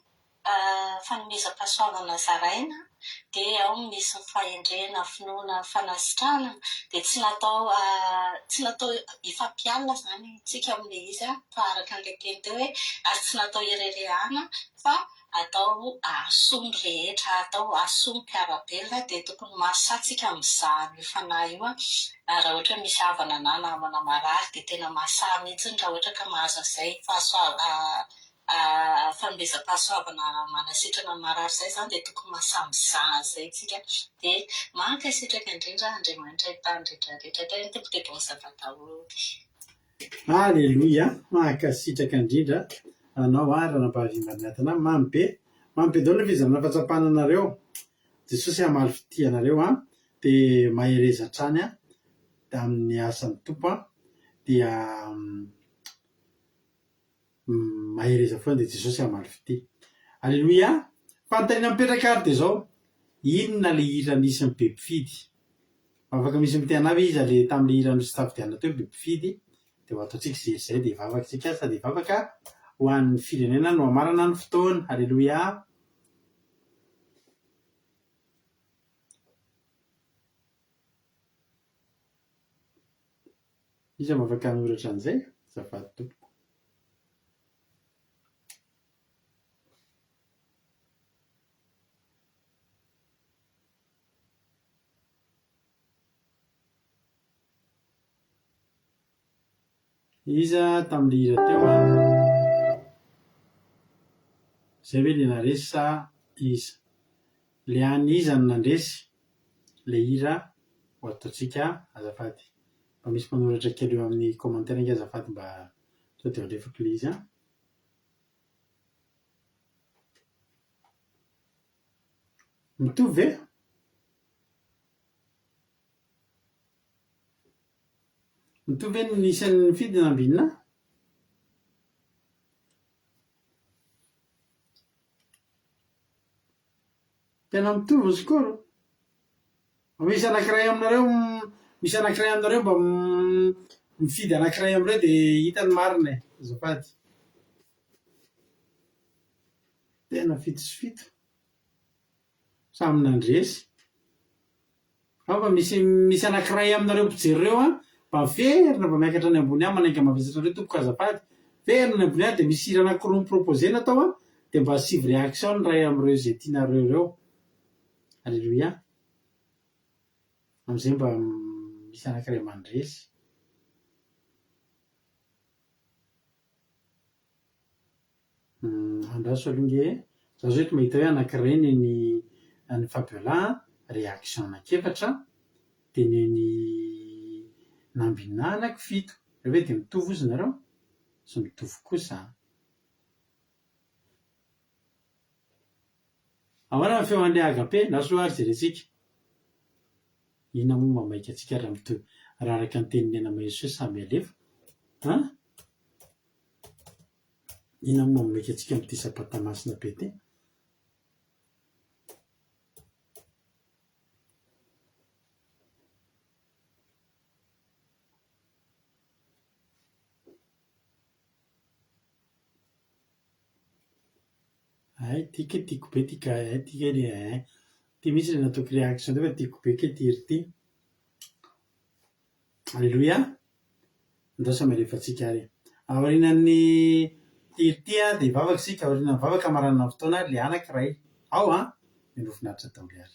fanomezam-pahasoavana zaraina dia ao ny misy ny fahendrena, finoana, fanasitranana dia tsy natao tsy natao hifampialona izany isika amin'ilay izy fa araka an'ilay teny teo hoe ary tsy natao hirerehana fa atao hahasoa ny rehetra, atao hahasoa ny mpiara-belona dia tokony mahasahy tsika mizaha an'io fanahy io raha ohatra hoe misy havana na namana marary dia tena mahasahy mihitsy raha ohatra ka mahazo an'izay fahasoavana fanomezam-pahasoavana manasitrana ny marary izay izany dia tokony mahasahy mizaha an'izay isika dia mankasitraka indrindra Andriamanitra hitahy ny rehetra rehetra Tahin'ny Tompo dia bon sabbat daholo. Aleloia! Mankasitraka indrindra anao ary ranabavy Marinatana. Mamy be! Mamy be daholo ny fizarana fahatsapana anareo. Jesosy hamaly fitia anareo an! Dia mahereza hatrany an! Amin'ny asan'ny Tompo an! Dia Mahereza foana dia Jesosy hamaly fitia. Aleloia! Fanontaniana mipetraka ary dia izao, inona ilay hira nisy ny be mpifidy? Afaka misy miteny anah ve iza le tamin'ilay hira nosafidianina teo ny be mpifidy? Dia ho ataontsika izay hira izay dia hivavaka isika sady hivavaka ho an'ny firenena no hamarana ny fotoana. Aleloia! Iza no afaka hanoratra an'izay? Azafady tompoko. Iza tamin'ilay hira teo an? Izay ve ilay naharesy sa iza? Ilay an'iza no nandresy ilay hira ho ataontsika azafady. Mba misy manoratra kely eo amin'ny commentaire ange azafady mba sao dia alefako ilay izy an. Mitovy ve? Mitovy ve ny isan'ny nifidy na ambinina? Tena mitovy ny score. Misy anankiray aminareo misy anankiray aminareo mba mifidy anankiray amin'ireo dia hita ny marina e. Azafady. Tena 7 sy 7. Samy nandresy. Ao fa misy misy anankiray aminareo mpijery ireo an, mba miverina mba miakatra any ambony any manainga mavesatra anareo tompoko azafady. Miverina any ambony any dia misy hira anankiroa mi-proposer-na tao an, dia mba asivo réaction ny iray amin'ireo izay tianareo ireo. Alléluia. Amin'izay mba misy anankiray mandresy. Andraso aloha nge e. Za zao eto mahita hoe anankiray nen'i an'i Fabiola an, réaction anankiefatra, dia nen'i Nambinina anankifito. Ve dia mitovy ozy nareo? Tsy mitovy kosa an. Ahoana ny feo an'ilay agape? Lasa aloha ary jerentsika. Inona moa mamaika antsika raha mitohy raha araka ny tenin'i Nena Maheso hoe samy alefa an? Inona moa mamaika antsika amin'ity sabata masina be ity? Hay ty kay tiako be ty ka hay ty kay le ein. Ty mihitsy le nataoko réaction teo fa tiako be kay ty hira ty. Alléluia. Andao samy alefantsika ary. Aorianan'ny hira ty an dia hivavaka isika, aorianan'ny vavaka hamaranana ny fotoana le anankiray. Ao an! Mialoha finaritra daholo ary.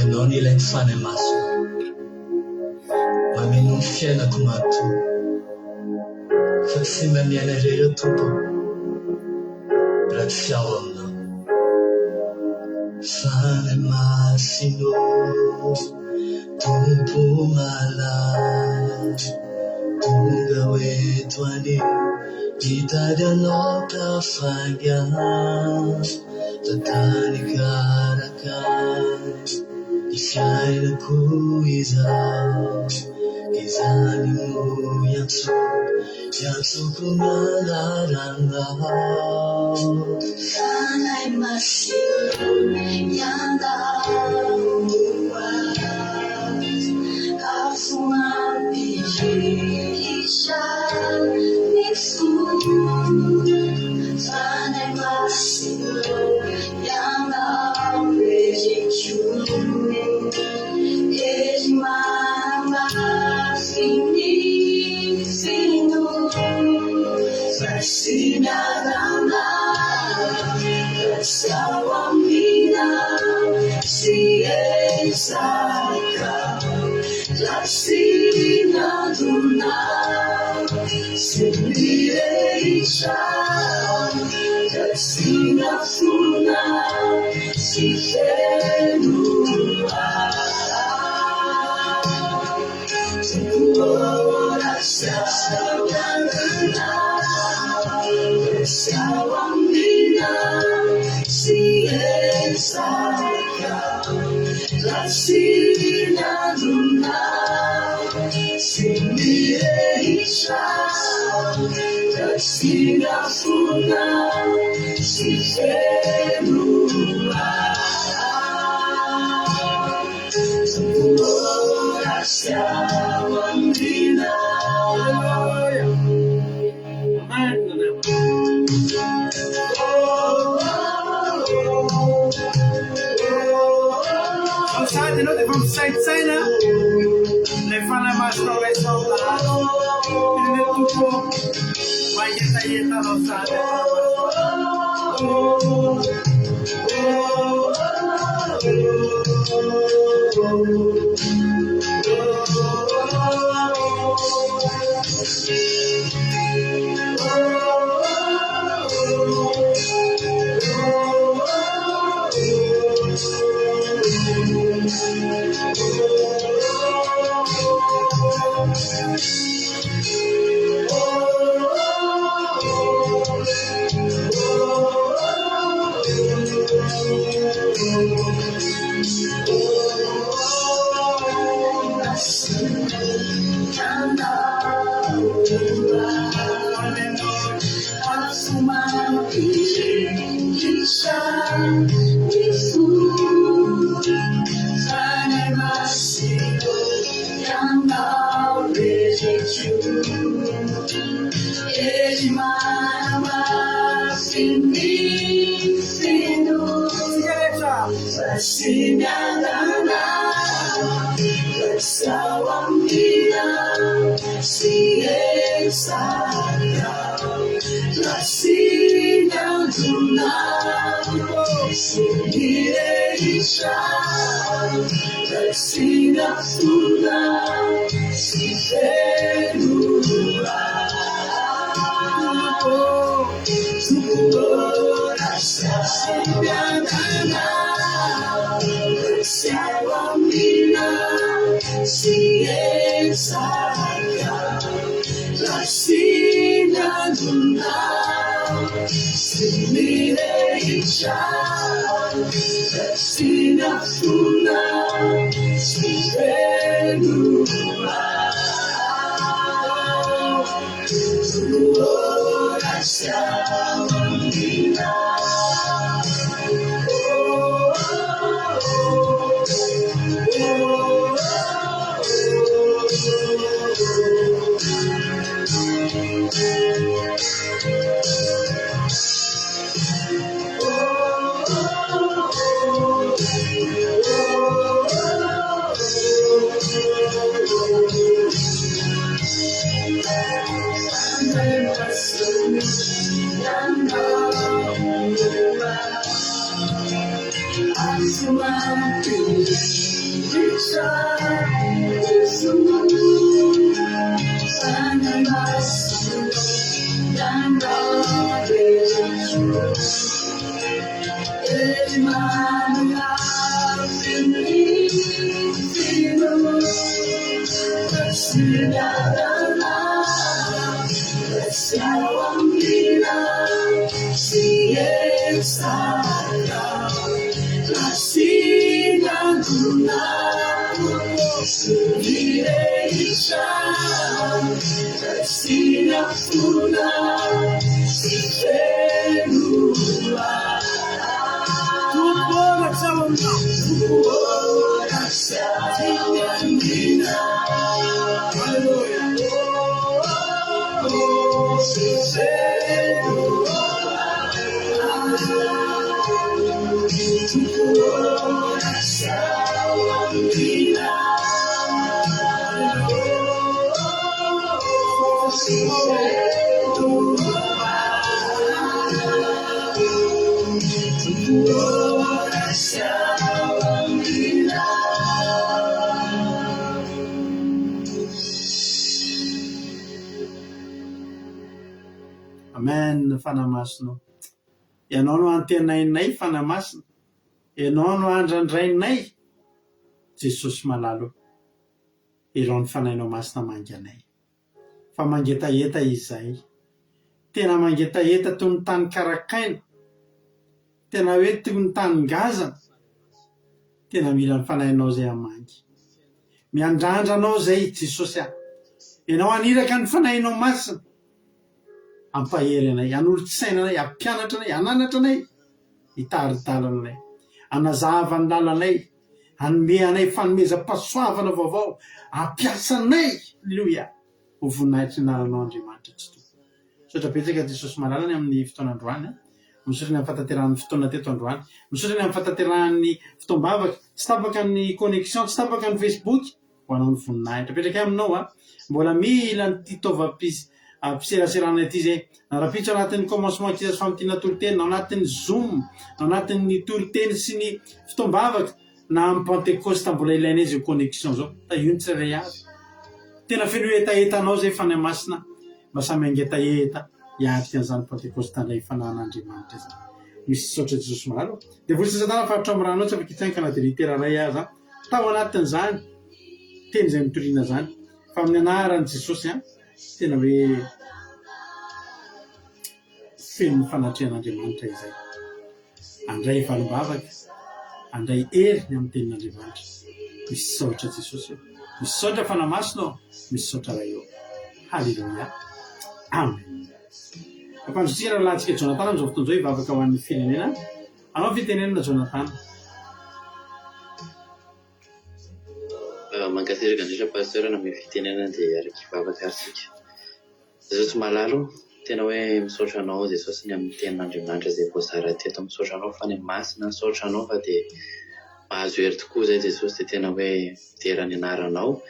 Ianao no ilaiko Fanahy Masina Mameno ny fiainako manontolo Fa tsy mba miaina irery aho Tompo ô Raha tsy ao aminao Fanahy Masina ô Tompo malala Tonga ho eto anio Hitady anao tafaingana Tantany karakara Ny fiainako izao Izany no iantsoako Iantsoko ny anaranao. Fanahy Masina miandalo ahy, Afo mampirehitra ny fo. Fanahy Masina miandalo eriko, Hery manamafy ny finoako. Tsy miadana, tsy ao amina, tsy ezaka, raha tsy miadona, tsy mirehitra, raha tsy miafona, tsy feno ahy. Zao sady ianao dia efa misaintsaina ilay fanahy masina ho raisinao amin'ny lahady. Tena hoe Tompo ô, mangetaheta anao sady aho fanahy masina. ny fo. Fanahy Masina ô, Ianao heriko. Hery manamafy ny finoana. Fa tsy miadana, Rasao amina sy ezaka. Rasina androna sy mirehitra. Rasina fona sy feno Tompo, Tompo ô, tsy miadana, Rasao amina sy ezaka. Rasina androna sy mirehitra. Rasina fona sy feno Tompo ô, rasao amina. Oh, oh, oh, Amen Fanahy Masina ô. Ianao no antenainay Fanahy Masina. Ianao no andrandrainay Jesosy malala ô. Irao ny Fanahinao Masina mangy anay. Fa mangetaheta izahay. Tena mangetaheta toy ny tany karakaina. Tena hoe toy ny tany ngazana. Tena mila ny Fanahinao izay hamangy. Miandrandra Anao izay Jesosy ah. Ianao haniraka ny Fanahinao Masina hampahery anay, hanolo-tsaina anay, hampianatra anay, hananatra anay, hitari-dalana anay, hanazava ny lalanay, hanome anay fanomezam-pahasoavana vaovao, hampiasa anay, Aleloia, ho voninahitry ny anaranao Andriamanitra Tsitoha. Misaotra betsaka Jesosy malala ny amin'ny fotoana androany a. Misaotra ny amin'ny fahatanterahan'ny fotoana teto androany. Misaotra ny amin'ny fahatanterahan'ny fotoam-bavaka. Tsy tapaka ny connexion, tsy tapaka ny Facebook. Ho anao ny voninahitra. Apetraka aminao a. Mbola mila an'ity taovam-piseraserana ity izay. Na rahampitso anatin'ny commencement kisa sy famintinana toriteny, na anatin'ny zoom, na anatin'ny toriteny sy ny fotoam-bavaka. Na amin'ny Pantekosta mbola ilainay izao connexion izao. Tahio ny tsirairay avy. Tena feno hetaheta anao izay Fanahy Masina mba samy hangetaheta hiatrika an'izany Pantekosta indray fanan'Andriamanitra izany. Misaotra Jesosy malala ô. Devoly sy Satana faritra amin'ny ranao tsy afaka hitsainka na dia litera iray aza tao anatin'izany teny izay notoriana izany fa amin'ny anaran'i Jesosy an tena hoe feno ny fanatrehan'Andriamanitra izay. Handray valim-bavaka, handray hery ny amin'ny tenin'Andriamanitra. Misaotra Jesosy ô. Misaotra Fanahy Masina ô. Misaotra Ray ô. Haleloia. Amen. Ampandrotsika rahalahintsika Jonathan amin'izao fotoana izao hivavaka ho an'ny firenena. Anao ny fitenenana Jonathan. Mankasitraka indrindra Pasteur nanome fitenenana dia araka hivavaka ary tsika. Jesosy malala o, tena hoe misaotra anao Jesosy ny amin'ny tenin'Andriamanitra izay voazara teto, misaotra anao Fanahy Masina, misaotra anao fa dia mahazo hery tokoa izay Jesosy dia tena hoe midera ny anaranao.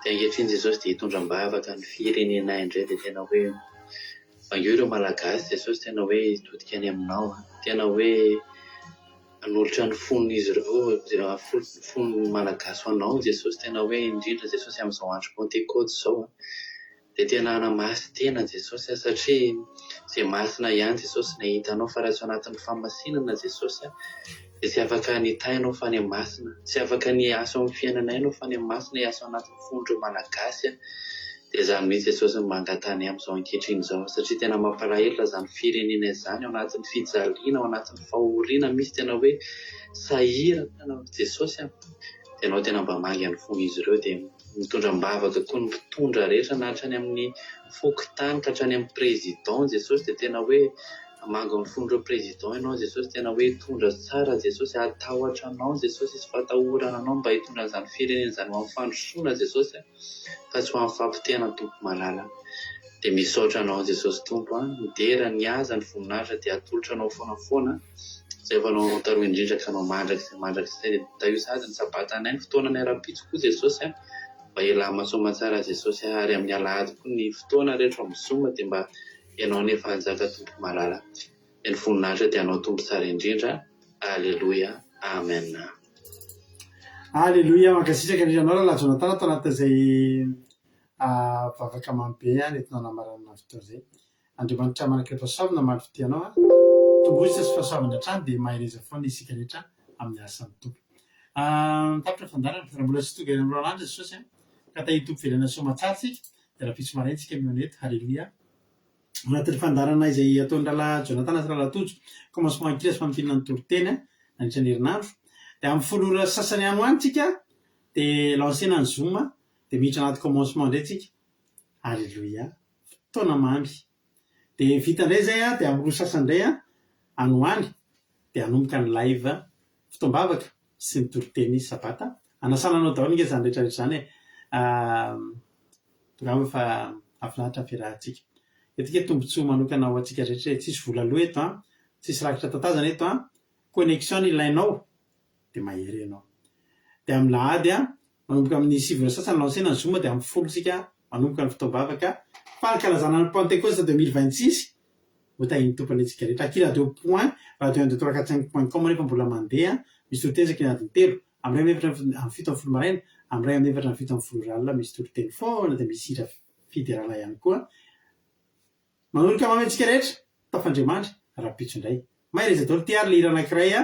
Dia ankehitriny Jesosy dia hitondra am-bavaka ny firenenay indray dia tena hoe vangio ireo Malagasy Jesosy tena hoe hitodika any aminao, tena hoe hanolotra ny fon'izy ireo, fon'ny Malagasy ho anao Jesosy tena hoe indrindra Jesosy amin'izao andro Pantekoty izao dia tena hanamasin-tena Jesosy a, satria izay masina ihany Jesosy no hahita anao fa raha tsy ao anatin'ny fahamasinana Jesosy a, dia tsy afaka ny hitahy anao fa any masina, tsy afaka ny hiasa ao amin'ny fiainanay anao fa any masina, hiasa ao anatin'ny fon'ireo Malagasy a, dia izany mihitsy Jesosy no mangatany amin'izao ankehitriny izao, satria tena mampalahelo raha izany firenena izany ao anatin'ny fijaliana, ao anatin'ny fahoriana misy tena hoe sahirana Jesosy a, dia ianao tena mba mangy ny fon'izy ireo dia Mitondra am-bavaka koa ny mpitondra rehetra na hatrany amin'ny fokontany ka hatrany amin'ny président Jesosy dia tena hoe hamangy ny fon'ireo président ianao Jesosy tena hoe hitondra tsara Jesosy hatahotra anao Jesosy hisy fahatahorana anao mba hitondra an'izany firenena izany ho amin'ny fandrosoana Jesosy a fa tsy ho amin'ny fahapotehana Tompo malala dia misaotra anao Jesosy Tompo a midera ny aza ny voninahitra dia atolotra anao foana foana Izay efa anao taloha indrindra ka anao mandrakizay mandrakizay dia tahio sahady ny sabatanay ny fotoananay rahampitso koa Jesosy a! Mba hilamina soamantsara Jesosy a! Ary amin'ny alahady koa ny fotoana rehetra ao amin'ny zoom dia mba ianao anefa hanjaka Tompo malala dia ny voninahitra dia anao Tompo tsara indrindra Aleloia Amen. Aleloia, mankasitraka indrindra anao rahalahy Jonathan tao anatin'izay vavaka mamy be nentina namaranana ny fotoana izay. Andriamanitra manakaiky fahasoavana hamaly fitia anao a! Tombohisa sy fahasoavana hatrany dia mahereza foana isika rehetra amin'ny asan'ny Tompo. Tapitra ny fandaharana, raha mbola tsy tonga eny amin'ny Roland Jesosy a! Ka tahin'ny Tompo velona soamatsara isika dia rahampitso maraina isika mihaona eto. Haleloia! Anatin'ny fandaharana izay ataon'ny rahalahy Jonathan sy rahalahy Tojo, commencement ankila sy famintinana ny toriteny nandritra ny herinandro. Dia amin'ny folo ora sy sasany any ho any tsika dia lancer-na ny zoom dia miditra anaty commencement indray tsika. Aleloia! Fotoana mamy. Dia vita indray izay an, dia amin'ny roa sasany indray an, any ho any, dia hanomboka ny live fotoam-bavaka sy ny toriteny sabata. Anasana anao daholo ange izany rehetra rehetra izany e. Tongava fa hahafinaritra ny fiarahantsika. Eto ange tombontsoa manokana ho antsika rehetra e, tsisy vola aloa eto an, tsisy rakitra tatazana eto an, connexion no ilainao dia mahery ianao. Dia amin'ny lahady an, manomboka amin'ny sivy ora sasany lancena ny zoma dia amin'ny folo isika manomboka ny fotoam-bavaka fankalazana ny Pentekosta 2026 ho tahin'ny Tompo anie antsika rehetra. Aky radio point radio un deux trois quatre cinq point com anefa mbola mandeha misy toriteny isaky ny adiny telo, amin'ny iray amin'ny efatra amin'ny 17 maraina, amin'ny iray amin'ny efatra amin'ny 17 ora alina misy toriteny foana dia misy hira fiderana ihany koa. Manolotra mamy antsika rehetra, tafandriamandry, rahampitso indray. Mahereza daholo ty ary le hira anakiray a,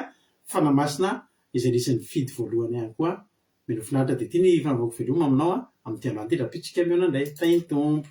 Fanahy Masina izay anisan'ny fidy voalohany ihany koa. Mino finaritra dia ty ny fanaovako veloma aminao a, amin'ity androany ity rahampitso tsika mihaona indray. Tahin'ny Tompo.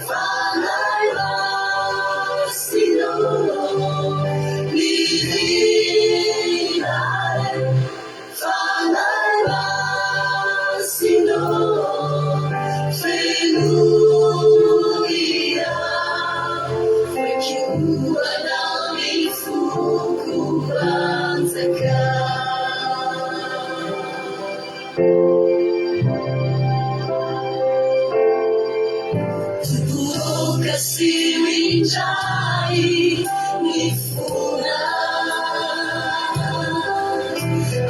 Fanahy Masina ô, mirindra e. Fanahy Masina ô, fenoy aho, Fekioana ny foko hanjaka. Toboka sy mindray ny fonay,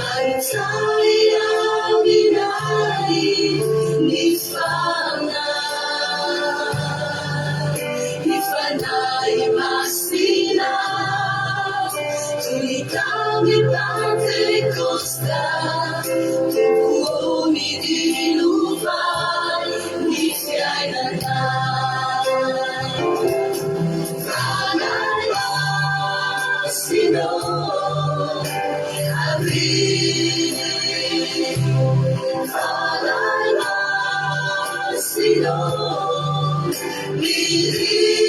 Arotsay aminay ny fanahy, Ny Fanahy Masina, toy ny tamin'ny Pantekosta. Tompo ô midilova ny fiainanay. Fanahy Masina ô, avia. Fanahy Masina ô, mirindra.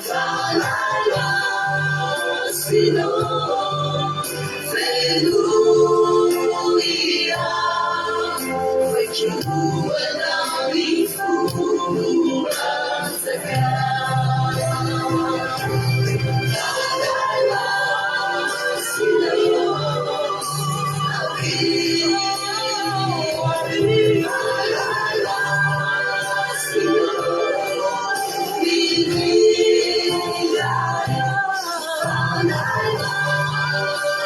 Fanahy Masina ô, fenoy aho, Fekioana ny foko hanjaka. Fanahy Masina ô, avia. Fanahy Masina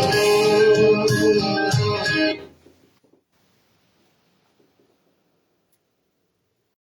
ô,